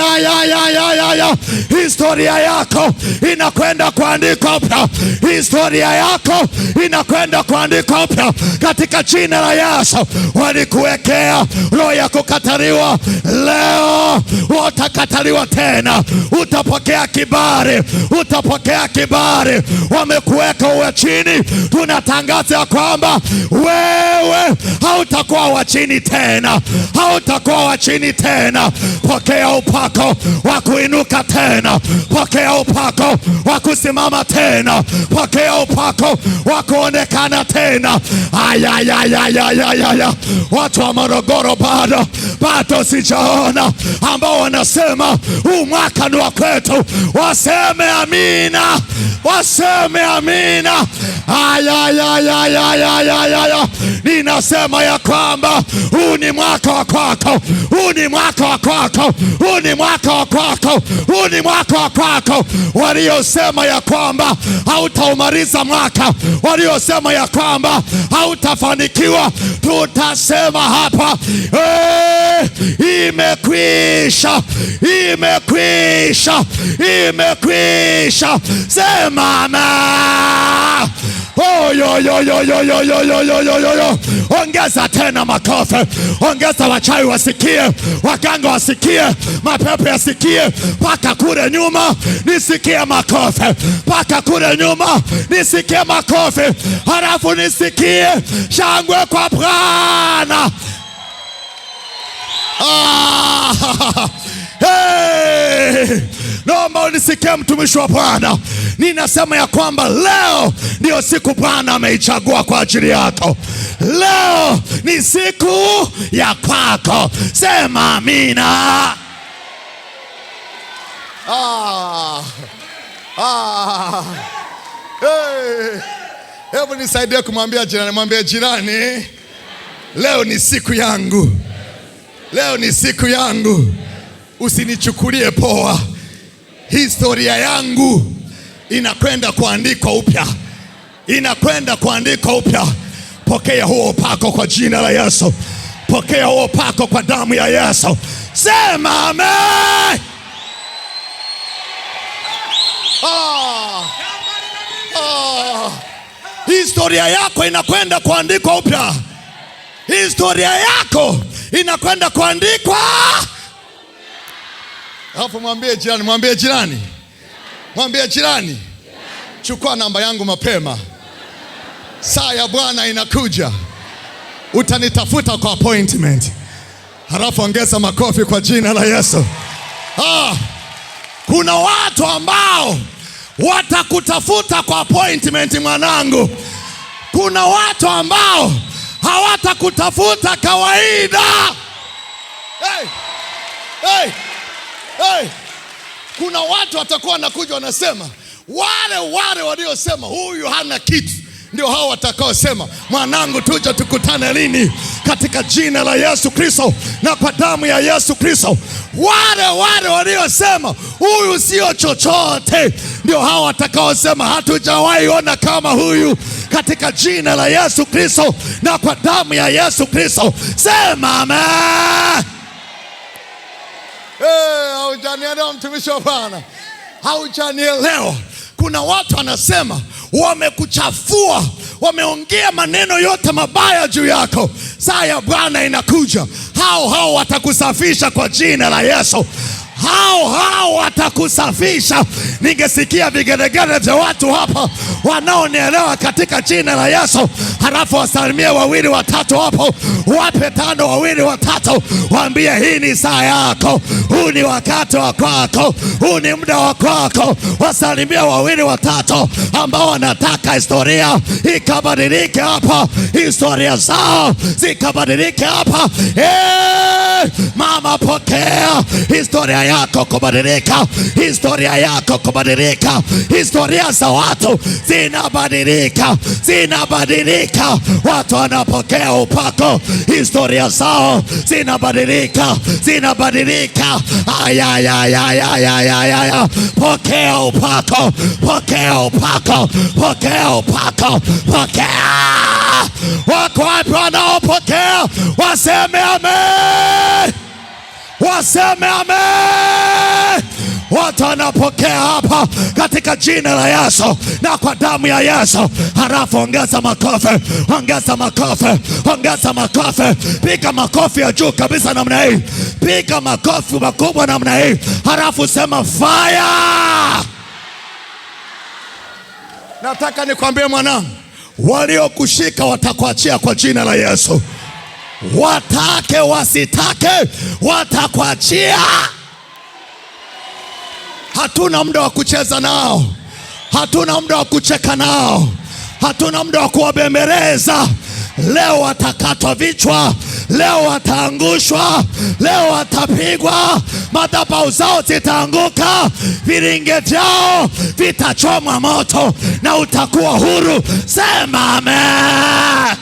Speaker 1: Ayayayayayaya, historia yako inakwenda kuandikwa upya, historia yako inakwenda kuandikwa upya katika jina la Yesu. Walikuwekea roho ya kukataliwa, leo utakataliwa tena, utapokea kibali, utapokea kibali. Wamekuweka uwe chini, tunatangaza ya kwamba wewe hautakuwa wa chini tena, hautakuwa wa chini tena. Pokea upako wa kuinuka tena, pokea upako wa kusimama tena, pokea upako wa kuonekana tena. Ayayayayayaya, watu wa Morogoro bado bado sijaona ambao wanasema huu mwaka ni wa kwetu, waseme amina, waseme amina. Ayayayayayayaya, ninasema ya kwamba huu ni mwaka wa kwako, huu ni mwaka wa kwako, huu ni mwaka wa kwako, huu ni mwaka wa kwako. Waliosema ya kwamba hautaumaliza mwaka, waliosema ya kwamba hautafanikiwa, tutasema hapa imekwisha, imekwisha, imekwisha. Sema amen. Oh, yo, yo, yo, yo, yo, yo, yo, yo, yo, yo, yo. Ongeza tena makofi, ongeza, wachawi wasikie, waganga wasikie, mapepo yasikie, mpaka kule nyuma nisikie makofi, mpaka kule nyuma nisikie makofi, halafu nisikie shangwe kwa Bwana. Ah, hey! Naomba unisikie mtumishi wa Bwana, ninasema ya kwamba leo ndiyo siku Bwana ameichagua kwa ajili yako. Leo ni siku ya kwako. Sema amina. Ah, ah, hey. Hebu nisaidie kumwambia jirani, mwambie jirani, leo ni siku yangu, leo ni siku yangu, usinichukulie poa. Historia yangu inakwenda kuandikwa upya, inakwenda kuandikwa upya. Pokea huo upako kwa jina la Yesu, pokea huo upako kwa damu ya Yesu. Sema amen. Ah, ah. Historia yako inakwenda kuandikwa upya, historia yako inakwenda kuandikwa. Alafu mwambie jirani, mwambie jirani, mwambie jirani, chukua namba yangu mapema, saa ya Bwana inakuja, utanitafuta kwa appointment. Halafu ongeza makofi kwa jina la Yesu. Ah, kuna watu ambao watakutafuta kwa appointment, mwanangu. Kuna watu ambao hawatakutafuta kawaida. Hey, hey, hey. Kuna watu watakuwa wanakuja wanasema, wale wale waliosema huyu hana kitu ndio hao watakaosema, mwanangu, tuje tukutane lini? Katika jina la Yesu Kristo na kwa damu ya Yesu Kristo. Wale wale waliosema huyu sio chochote ndio hao watakaosema hatujawahi ona kama huyu. katika jina la Yesu Kristo na kwa damu ya Yesu Kristo. Sema amen. Hey, haujanielewa mtumishi wa Bwana, haujanielewa. Kuna watu wanasema wamekuchafua, wameongea maneno yote mabaya juu yako. Saa ya Bwana inakuja, hao hao watakusafisha kwa jina la Yesu. Hao hao watakusafisha. Ningesikia vigelegele vya watu hapa wanaonielewa katika jina la Yesu, halafu wasalimie wawili watatu hapo, wape tano wawili watatu, waambie hii ni saa yako, huu ni wakati wa kwako, huu ni muda wa kwako. Wasalimie wawili watatu ambao wanataka historia ikabadilike hapa, historia zao zikabadilike hapa. Hey, mama, pokea historia yako kubadilika, historia yako kubadilika. Historia za watu zinabadilika, zinabadilika. Watu wanapokea upako, historia zao zinabadilika, zinabadilika. Ayayayayayayaya, pokea upako, pokea upako, pokea upako, pokea. Wako wapi wanaopokea? Waseme amen, waseme amen. Watu wanapokea hapa katika jina la Yesu na kwa damu ya Yesu. Halafu ongeza makofi, ongeza makofi, ongeza makofi, piga makofi ya juu kabisa namna hii, piga makofi makubwa namna hii, halafu sema fire. Nataka nikwambie mwanangu, waliokushika watakuachia kwa jina la Yesu. Watake wasitake, watakuachia. Hatuna muda wa kucheza nao, hatuna muda wa kucheka nao, hatuna muda wa kuwabembeleza. Leo watakatwa vichwa, leo wataangushwa, leo watapigwa, madhabahu zao zitaanguka, viringe vyao vitachomwa moto, na utakuwa huru. Sema amen.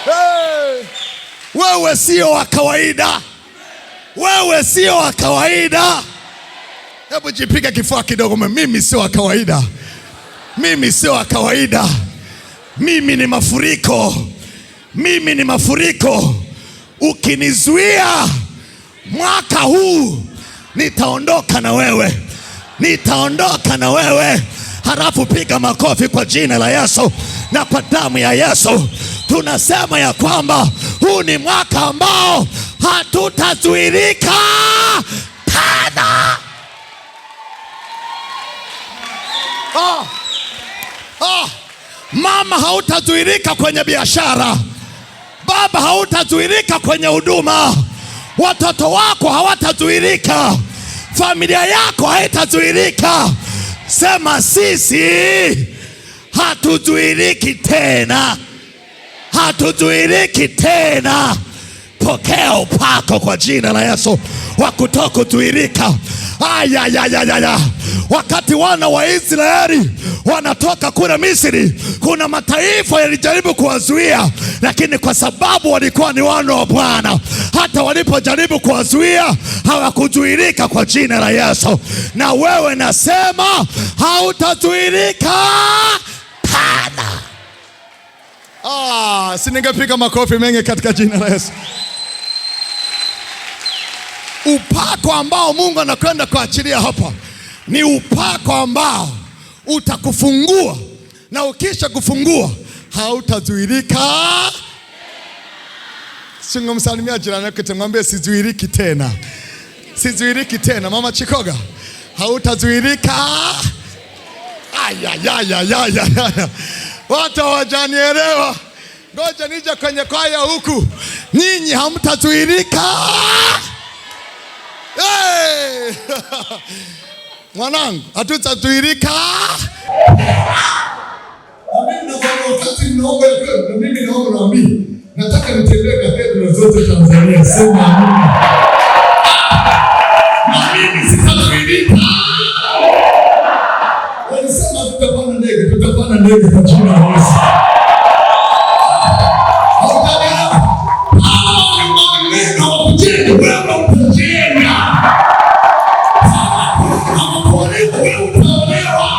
Speaker 1: Hey, wewe sio wa kawaida, wewe sio wa kawaida. Hebu jipiga kifua kidogo, mimi sio wa kawaida, mimi sio wa kawaida, mimi ni mafuriko, mimi ni mafuriko. Ukinizuia mwaka huu nitaondoka na wewe, nitaondoka na wewe. Halafu piga makofi kwa jina la Yesu na kwa damu ya Yesu. Tunasema ya kwamba huu ni mwaka ambao hatutazuilika tena. Oh, oh. Mama, hautazuilika kwenye biashara. Baba, hautazuilika kwenye huduma. Watoto wako hawatazuilika. Familia yako haitazuilika. Sema sisi hatuzuiliki tena, hatuzuiliki tena. Pokea upako kwa jina la Yesu wa kutokuzuilika. Ayayayaya, wakati wana wa Israeli wanatoka kule Misri, kuna mataifa yalijaribu kuwazuia, lakini kwa sababu walikuwa ni wana wa Bwana, hata walipojaribu kuwazuia hawakuzuilika kwa jina la Yesu. Na wewe nasema hautazuilika tena. Ah, si ningepiga makofi mengi katika jina la Yesu. Upako ambao Mungu anakwenda kuachilia hapa ni upako ambao utakufungua, na ukisha kufungua hautazuilika. Singemsalimia jirani yako, tumwambie sizuiliki tena, sizuiliki tena. Mama Chikoga, hautazuilika. Ayayayayaya, watu hawajanielewa. Ngoja nije kwenye kwaya huku, nyinyi hamtazuilika. Hey! Mwanangu, hatutazuilika. Mimi naomba naamini, nataka nitembee kathedra zote Tanzania. Sema amina. Na mimi sitazuilika. Walisema tutapanda ndege, tutapanda ndege kwa jina la Yesu. Wewe utaolewa.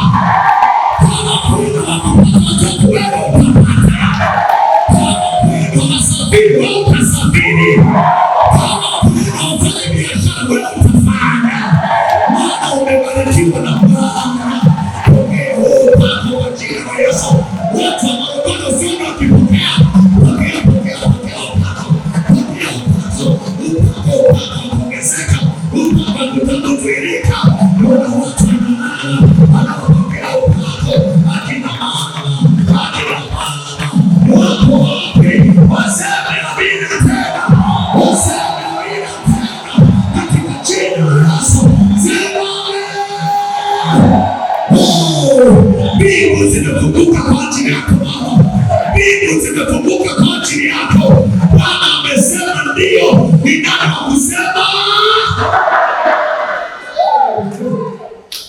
Speaker 1: Umebarikiwa na Bwana. Pokea huu upako wa jina la Yesu. Watu wa Morogoro usione wakipokea. Pokea, pokea, pokea upako. Pokea upako. Upako, upako wa kuongezeka. Upako wa kutokuzuilika. Kuna watu wanaopokea upako. Akina mama, akina baba, wako wapi? Waseme amina tena. Waseme amina tena. Katika jina la Yesu. Sema amina. Oh, mbingu zimefunguka kwa ajili yako mama. Mbingu zimefunguka kwa ajili yako. Bwana amesema ndio. Ni nani wa kusema?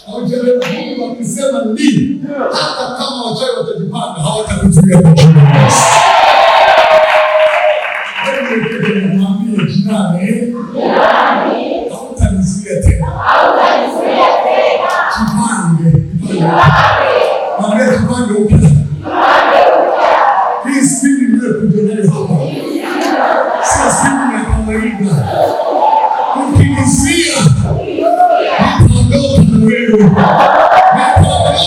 Speaker 1: Haujaelewa. Mungu akisema ndio, hata kama wachawi watajipanga hawatakuzuia kwa jina la Yesu. Wewe mwambie jirani, hautanizuia tena. Jipange. Mwambie jipange upya. Hii spidi niliyokuja nayo hapa sio spidi ya kawaida. Ukinizuia nitaondoka na wewe, nitaondoka na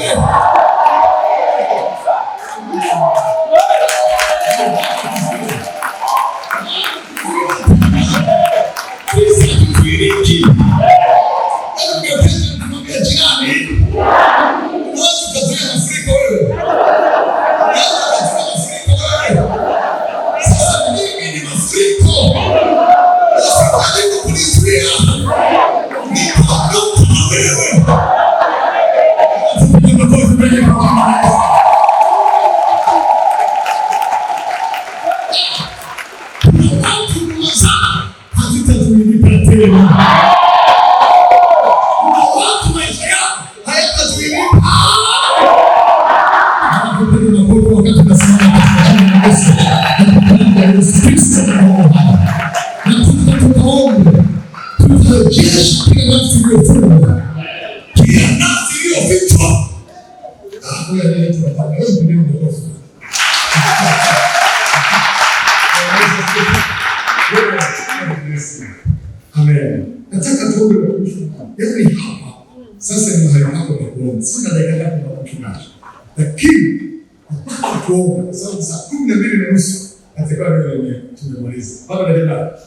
Speaker 1: wewe. Sisi hatuzuiliki. Ungependa kumwambia jirani, unaweza ukazuia mafuriko wewe? Unaweza ukazuia mafuriko wewe? Sasa mimi ni mafuriko. Usijaribu kunizuia. Nitaondoka na wewe. Piga makofi mengi kwa Bwana Yesu. Kuna watu mazao hazitazuilika tena. Kuna watu maisha yao hayatazuilika. Piga makofi wakati unasimama katika jina la Yesu. Na kwa Yesu Kristo na tukaombe, tutarejesha kila nafsi iliyofungwa, kila nafsi iliyofichwa. Ah, huyu anaitwa Baba, wewe ndiye mwokozi. Amen. Nataka tuombe watumishi. Yaani hapa sasa ni mahali pako pa kuomba. Sina dakika ngapi baba mchungaji? Lakini nataka tuombe kwa sababu saa 12:30 natakiwa niwe tumemaliza. Baba dakika ngapi?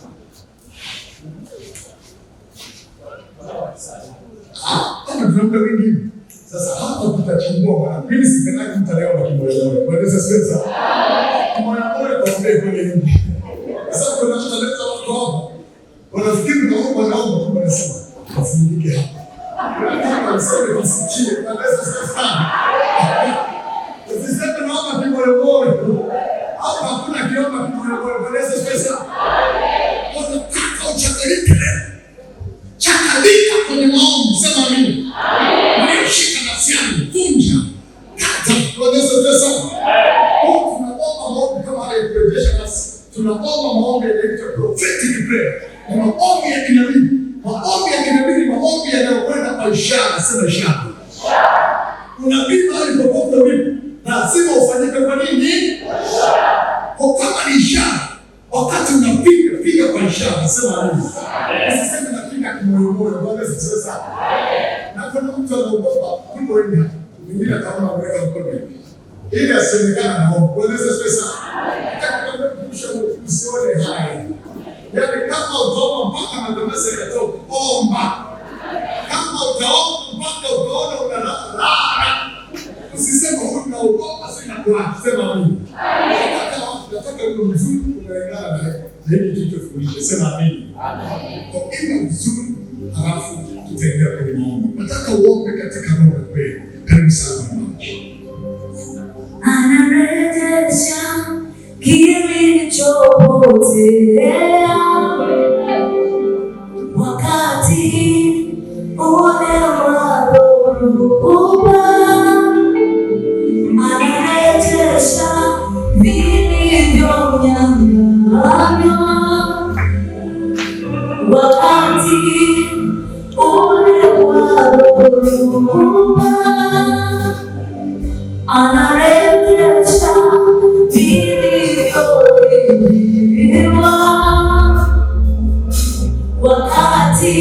Speaker 1: Hapa tuna muda mwingi hivi. Sasa hapa tutachambua maana mimi sipendaki mtu anayeomba kimoyomoyo. Bwana Yesu asifiwe sana. Kimoyomoyo kwa kweli kwenye nyumba. Sasa kuna mtu analeta watu hapa. Wanafikiri naomba naomba kumbe anasema kafungike hapa. Nataka useme tusikie. Bwana Yesu asifiwe sana. Usiseme naomba kimoyomoyo. Hapa hakuna kiomba kimoyomoyo. Bwana Yesu asifiwe sana. Unataka uchangamke leo. Changamka kwenye maombi. Sema amina. Mlioshika nafsi yangu, vunja. Kata. Bwana Yesu asifiwe sana. Huku tunaomba maombi kama haya ya kurejesha nafsi. Tunaomba maombi yanaitwa prophetic prayer. Ni maombi ya kinabii. Maombi ya kinabii ni maombi yanayokwenda kwa ishara. Sema ishara. Unabii mahali popote ulipo lazima ufanyike kwa nini? Kwa kama ni ishara, wakati unapiga piga kwa ishara. Sema amina. Usiseme napiga kimoyomoyo. Bwana Yesu asifiwe sana. Na kuna mtu anaogopa kuliko wengi hapa. Mwingine ataona ameweka mkono hivi ili asionekane anaomba. Bwana Yesu asifiwe sana. Nataka kuambia mtumishi wa Mungu, usione haya. Yaani kama utaomba mpaka makamasi yakatoka, omba. Kama utaomba mpaka utaona unalala. Usiseme huyu naogopa sio inakuwa. Sema amina. Nataka wimbo mzuri unaendana na hiki tulichofundisha. Sema amina. Kwa imba vizuri halafu tutaingia kwenye maombi. Nataka uombe katika roho ya kweli. Karibu sana mama.
Speaker 2: Anarejesha kilichopotea wakati ule wa dhoruba, anarejesha vilivyonyang'anywa wakati ule wa dhoruba, anarejesha vilivyoibiwa wakati.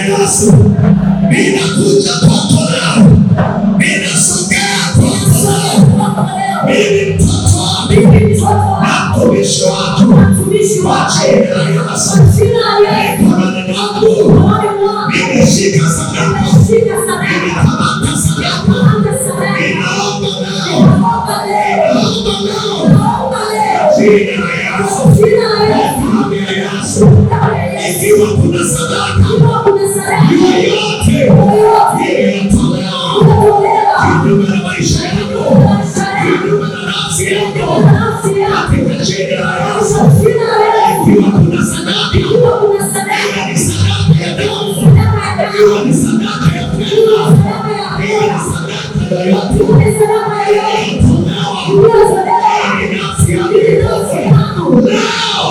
Speaker 1: Yesu, ninakuja kwako leo, ninasogea kwako leo. Mimi mtoto wako na mtumishi wako kwa jina la Yesu, mikononi mwangu nimeshika sadaka, ninakamata sadaka, ninaomba leo, ninaomba leo jina la Yesu, kwa damu ya Yesu, ikiwa kuna sadaka yoyote iliyotolewa kinyume na maisha yako, kinyume na nafsi yako, katika jina la Yesu, ikiwa kuna sadaka, iwe ni sadaka ya damu, iwe ni sadaka ya fedha, iwe ni sadaka yoyote iliyotolewa ili nafsi yako ikufe, leo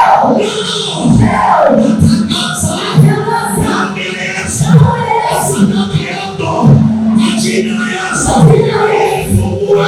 Speaker 1: leo natangaza damu ya Yesu, sadaka yako kwa jina la Yesu ifungue,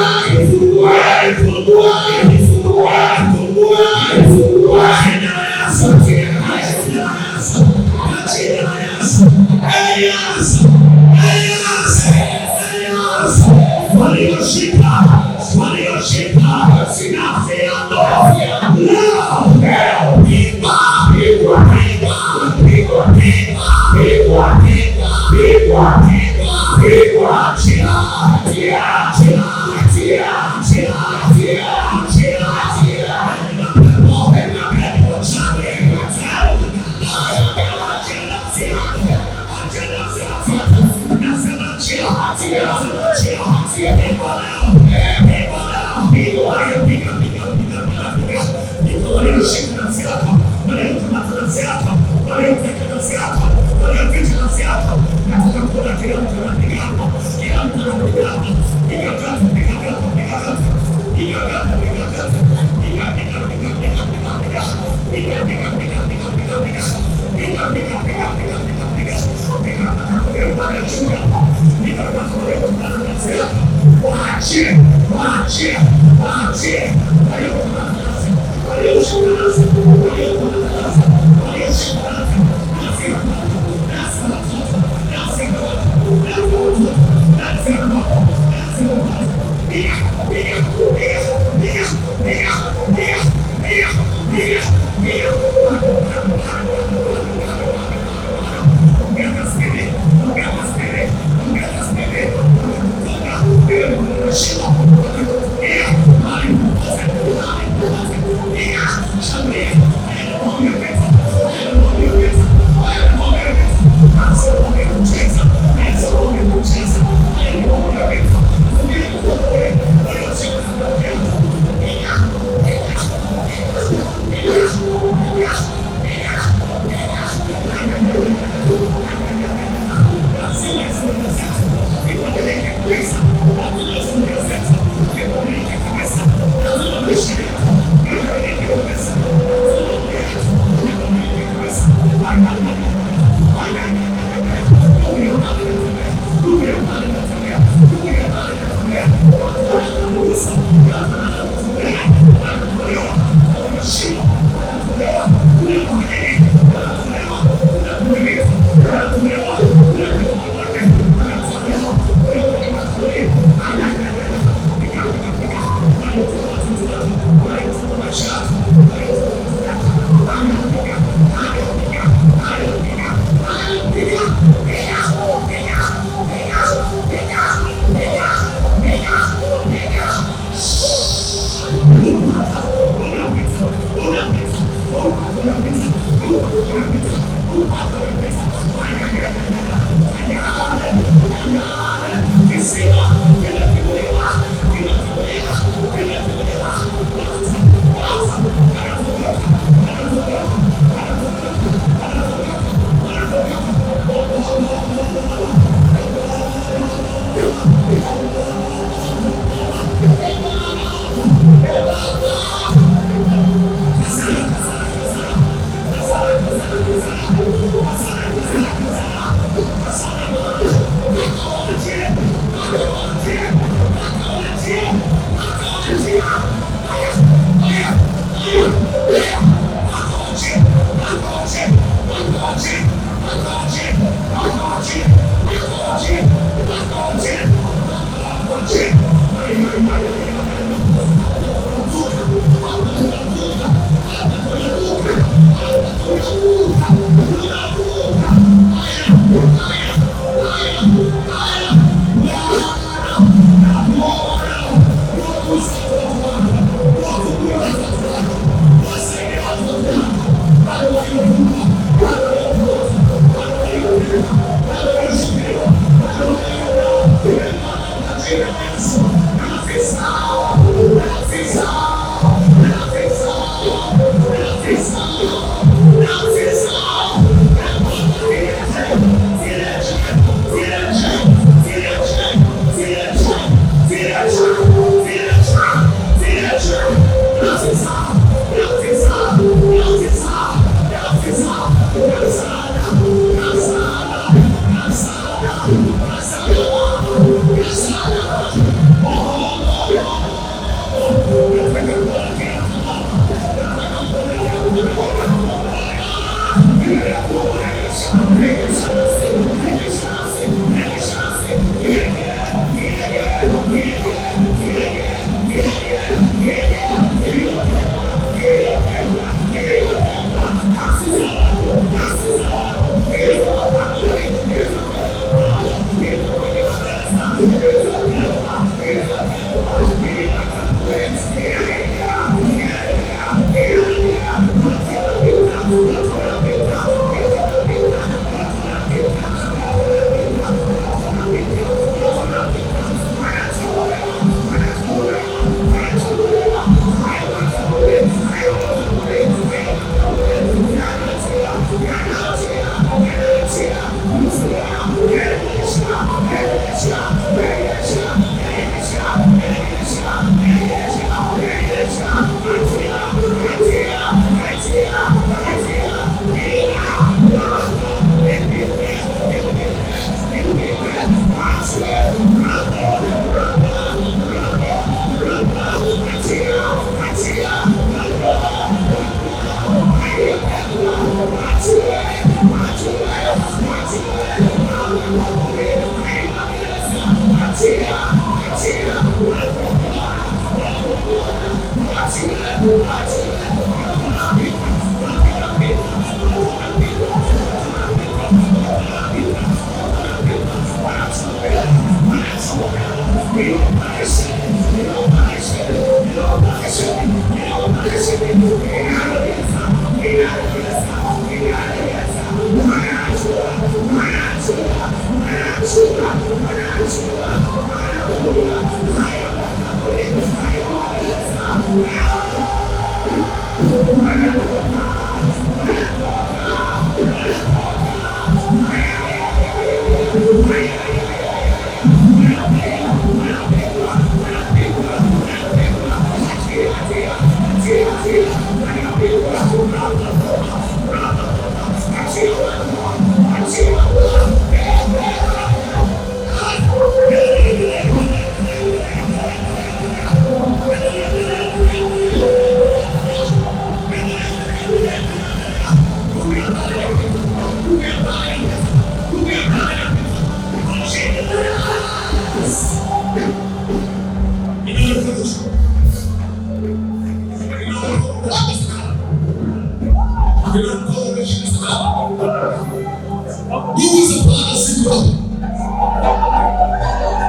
Speaker 1: Nguvu za Bwana ziko hapa.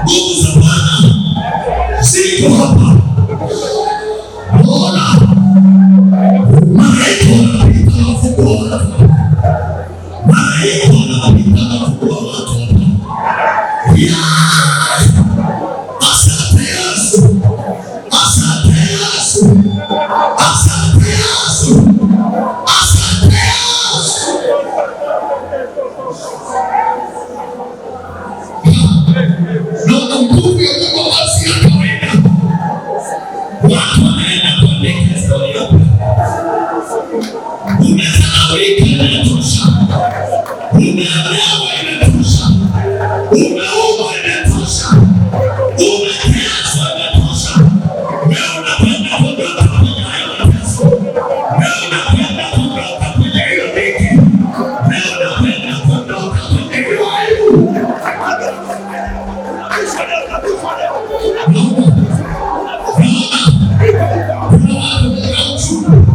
Speaker 1: Nguvu za Bwana ziko hapa. Ona malaika wanapita na wafungua watu. Malaika wanapita na wafungua watu hapa. Yeah! Asante Yesu. Asante Yesu. Asante Yesu. Asante Yesu. Naona nguvu ya Mungu ambayo si ya kawaida. Watu wanaenda kuandika historia. Umedharaulika, inatosha. Umeonewa, inatosha. Umeumwa, inatosha. Umeteswa, inatosha. Wewe unakwenda kuondoka kwenye hayo mateso. Wewe unakwenda kuondoka kwenye hiyo dhiki. Wewe unakwenda kuondoka kwenye hiyo aibu. Kuna watu wamejaa uchungu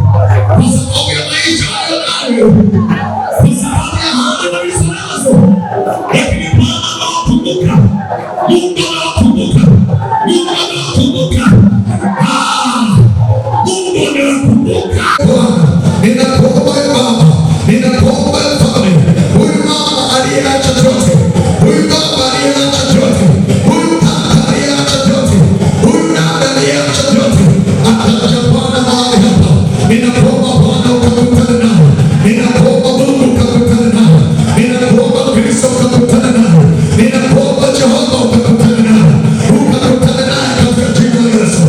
Speaker 1: kwa sababu ya maisha walionayo, kwa sababu ya hali walizonazo, lakini Bwana amewakumbuka. Mungu amewakumbuka. Mungu amewakumbuka. Ah, Mungu amewakumbuka. Ninakuomba e Baba, ninakuomba e Mfalme, huyu mama aliyeacha vyote, huyu baba aliyeacha vyote, huyu kaka aliyeacha vyote, huyu dada aliyeacha vyote, akaja Bwana mahali hapa. Ninakuomba Bwana ukakutane naye, ninakuomba Mungu ukakutane naye, ninakuomba Kristo ukakutane naye, ninakuomba Jehova ukakutane naye, ukakutane naye katika jina la Yesu,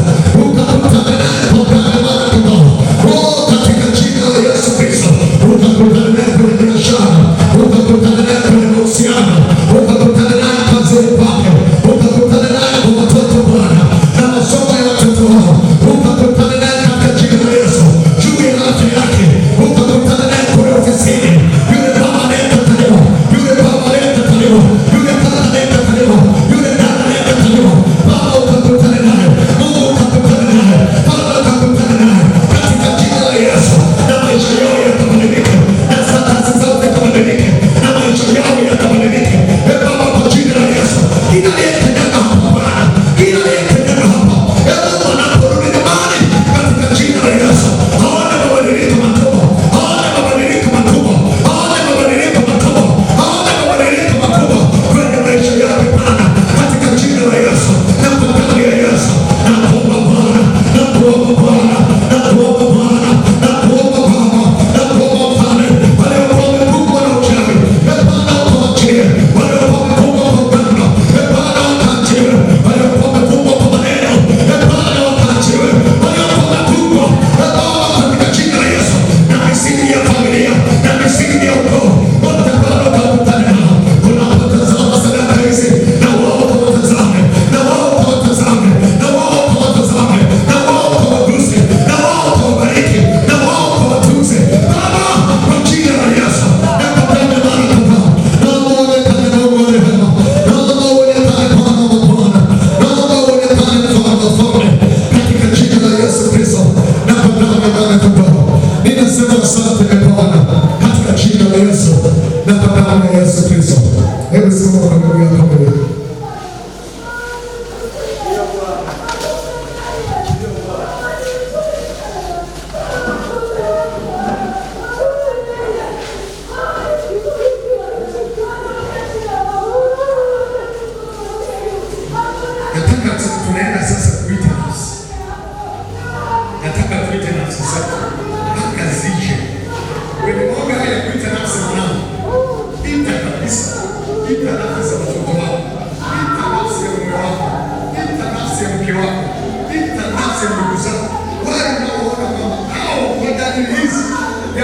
Speaker 1: ukakutane naye kwa damu ya Mwana-Kondoo. Oh, katika jina la Yesu Kristo, ukakutane naye kwenye biashara, ukakutane naye kwenye mahusiano, ukakutane naye kazini kwake, ukakutane naye kwa watoto Bwana na masomo ya watoto wao, ukakutane naye katika jina la Yesu, juu ya afya yake, ukakutane naye kule ofisini, yule baba anayekataliwa, yule baba anayekataliwa, yule kaka anayekataliwa, yule dada anayekataliwa, Baba ukakutane naye, Mungu ukakutane naye, Baba ukakutane naye katika jina la Yesu, na maisha yao yakabadilike, na kazi zao zikabadilike, na maisha yao yakabadilike. E Baba, kwa jina la Yesu, kila aliyekanyaga hapa Bwana, kila aliyekanyaga hapa, e Mungu, anaporudi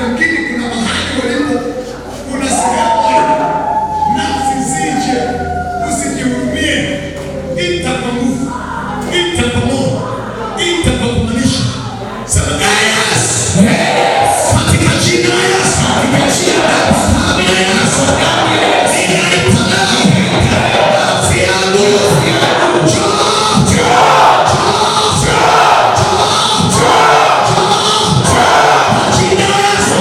Speaker 1: Yamkini kuna mahali walipo, kuna sehemu walipo, nafsi zije, usijihurumie. Ita kwa nguvu, ita kwa moyo, ita kwa kumaanisha. Sema yes, katika jina la Yesu, katika jina la Yesu, ninaita nafsi yangu, njoo, njoo, njoo, njoo, jina la Yesu.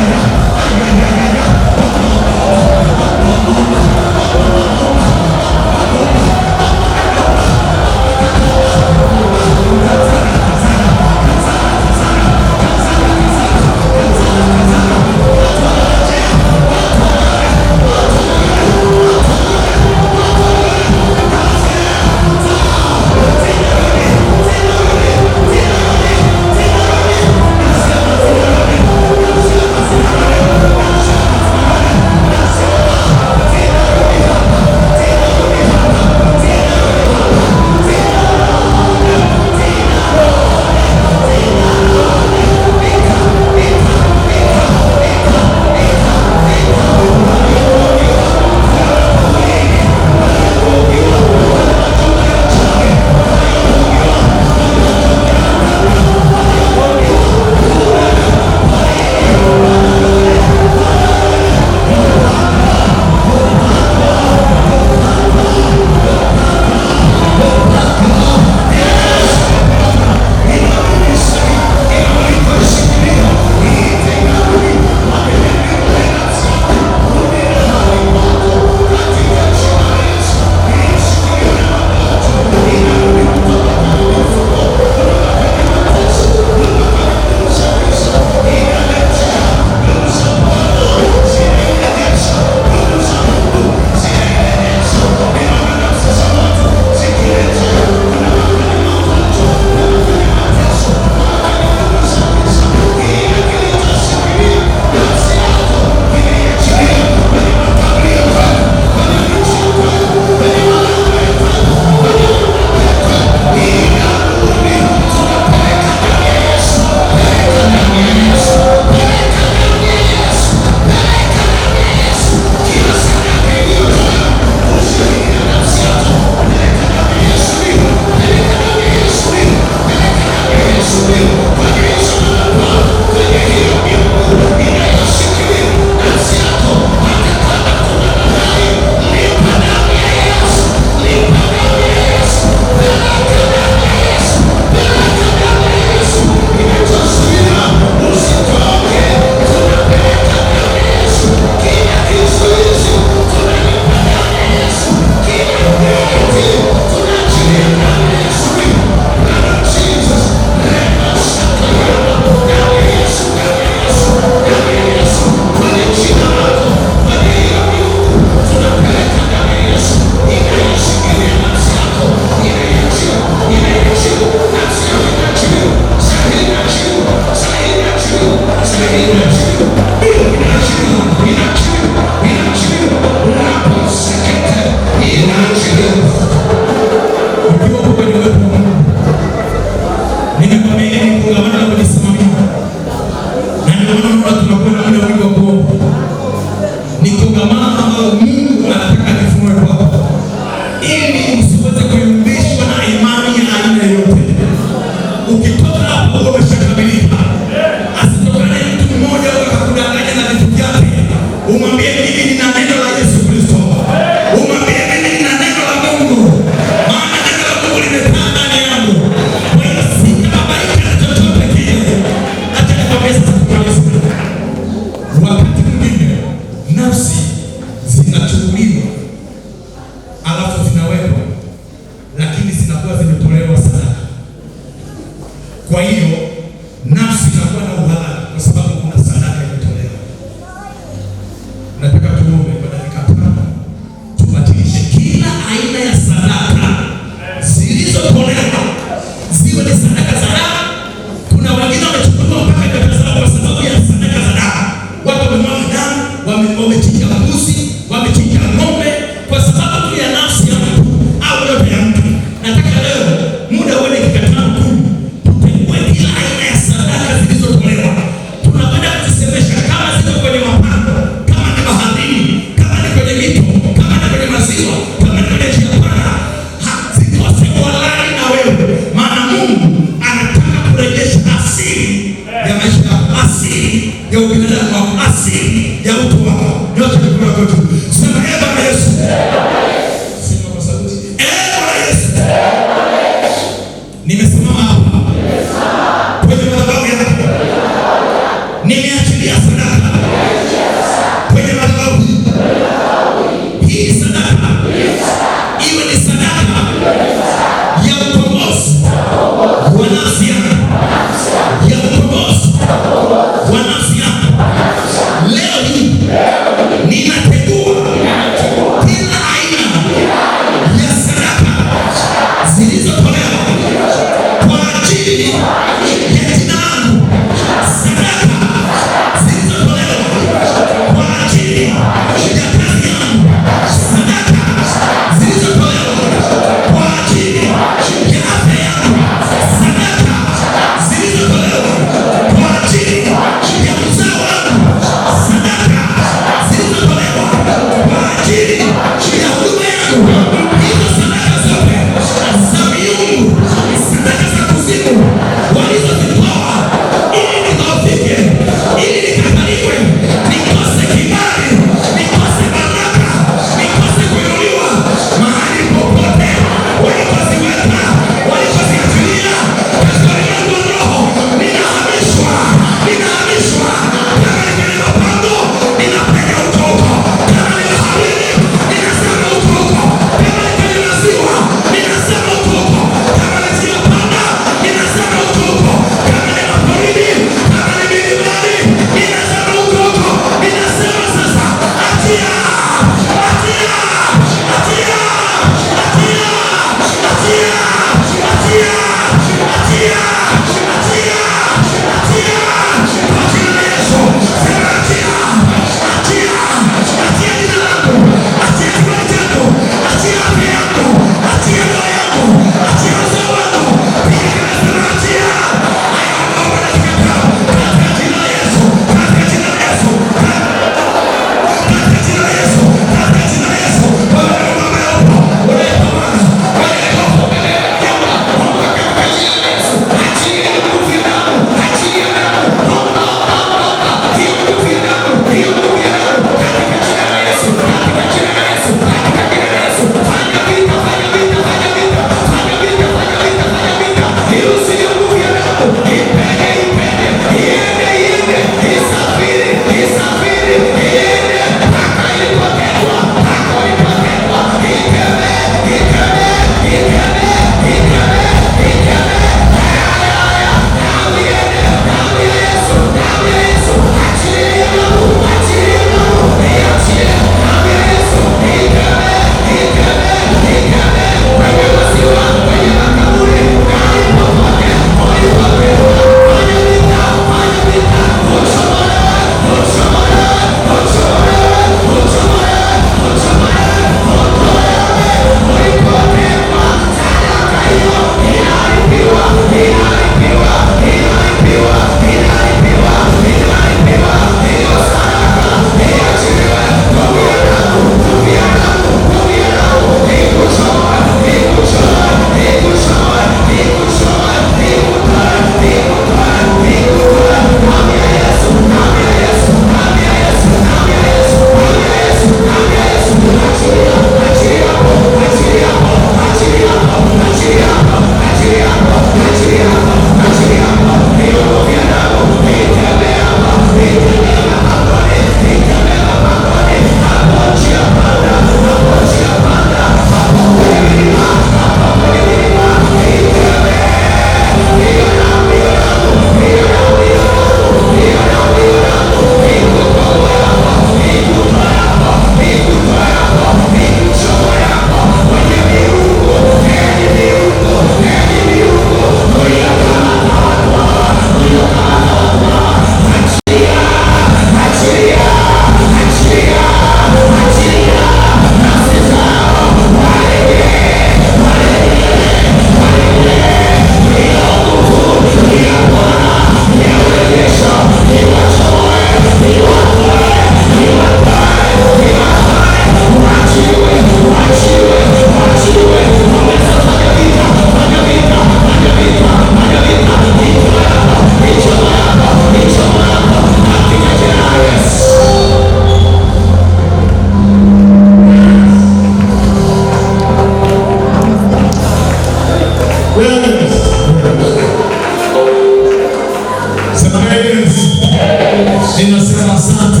Speaker 1: Ninasema asante.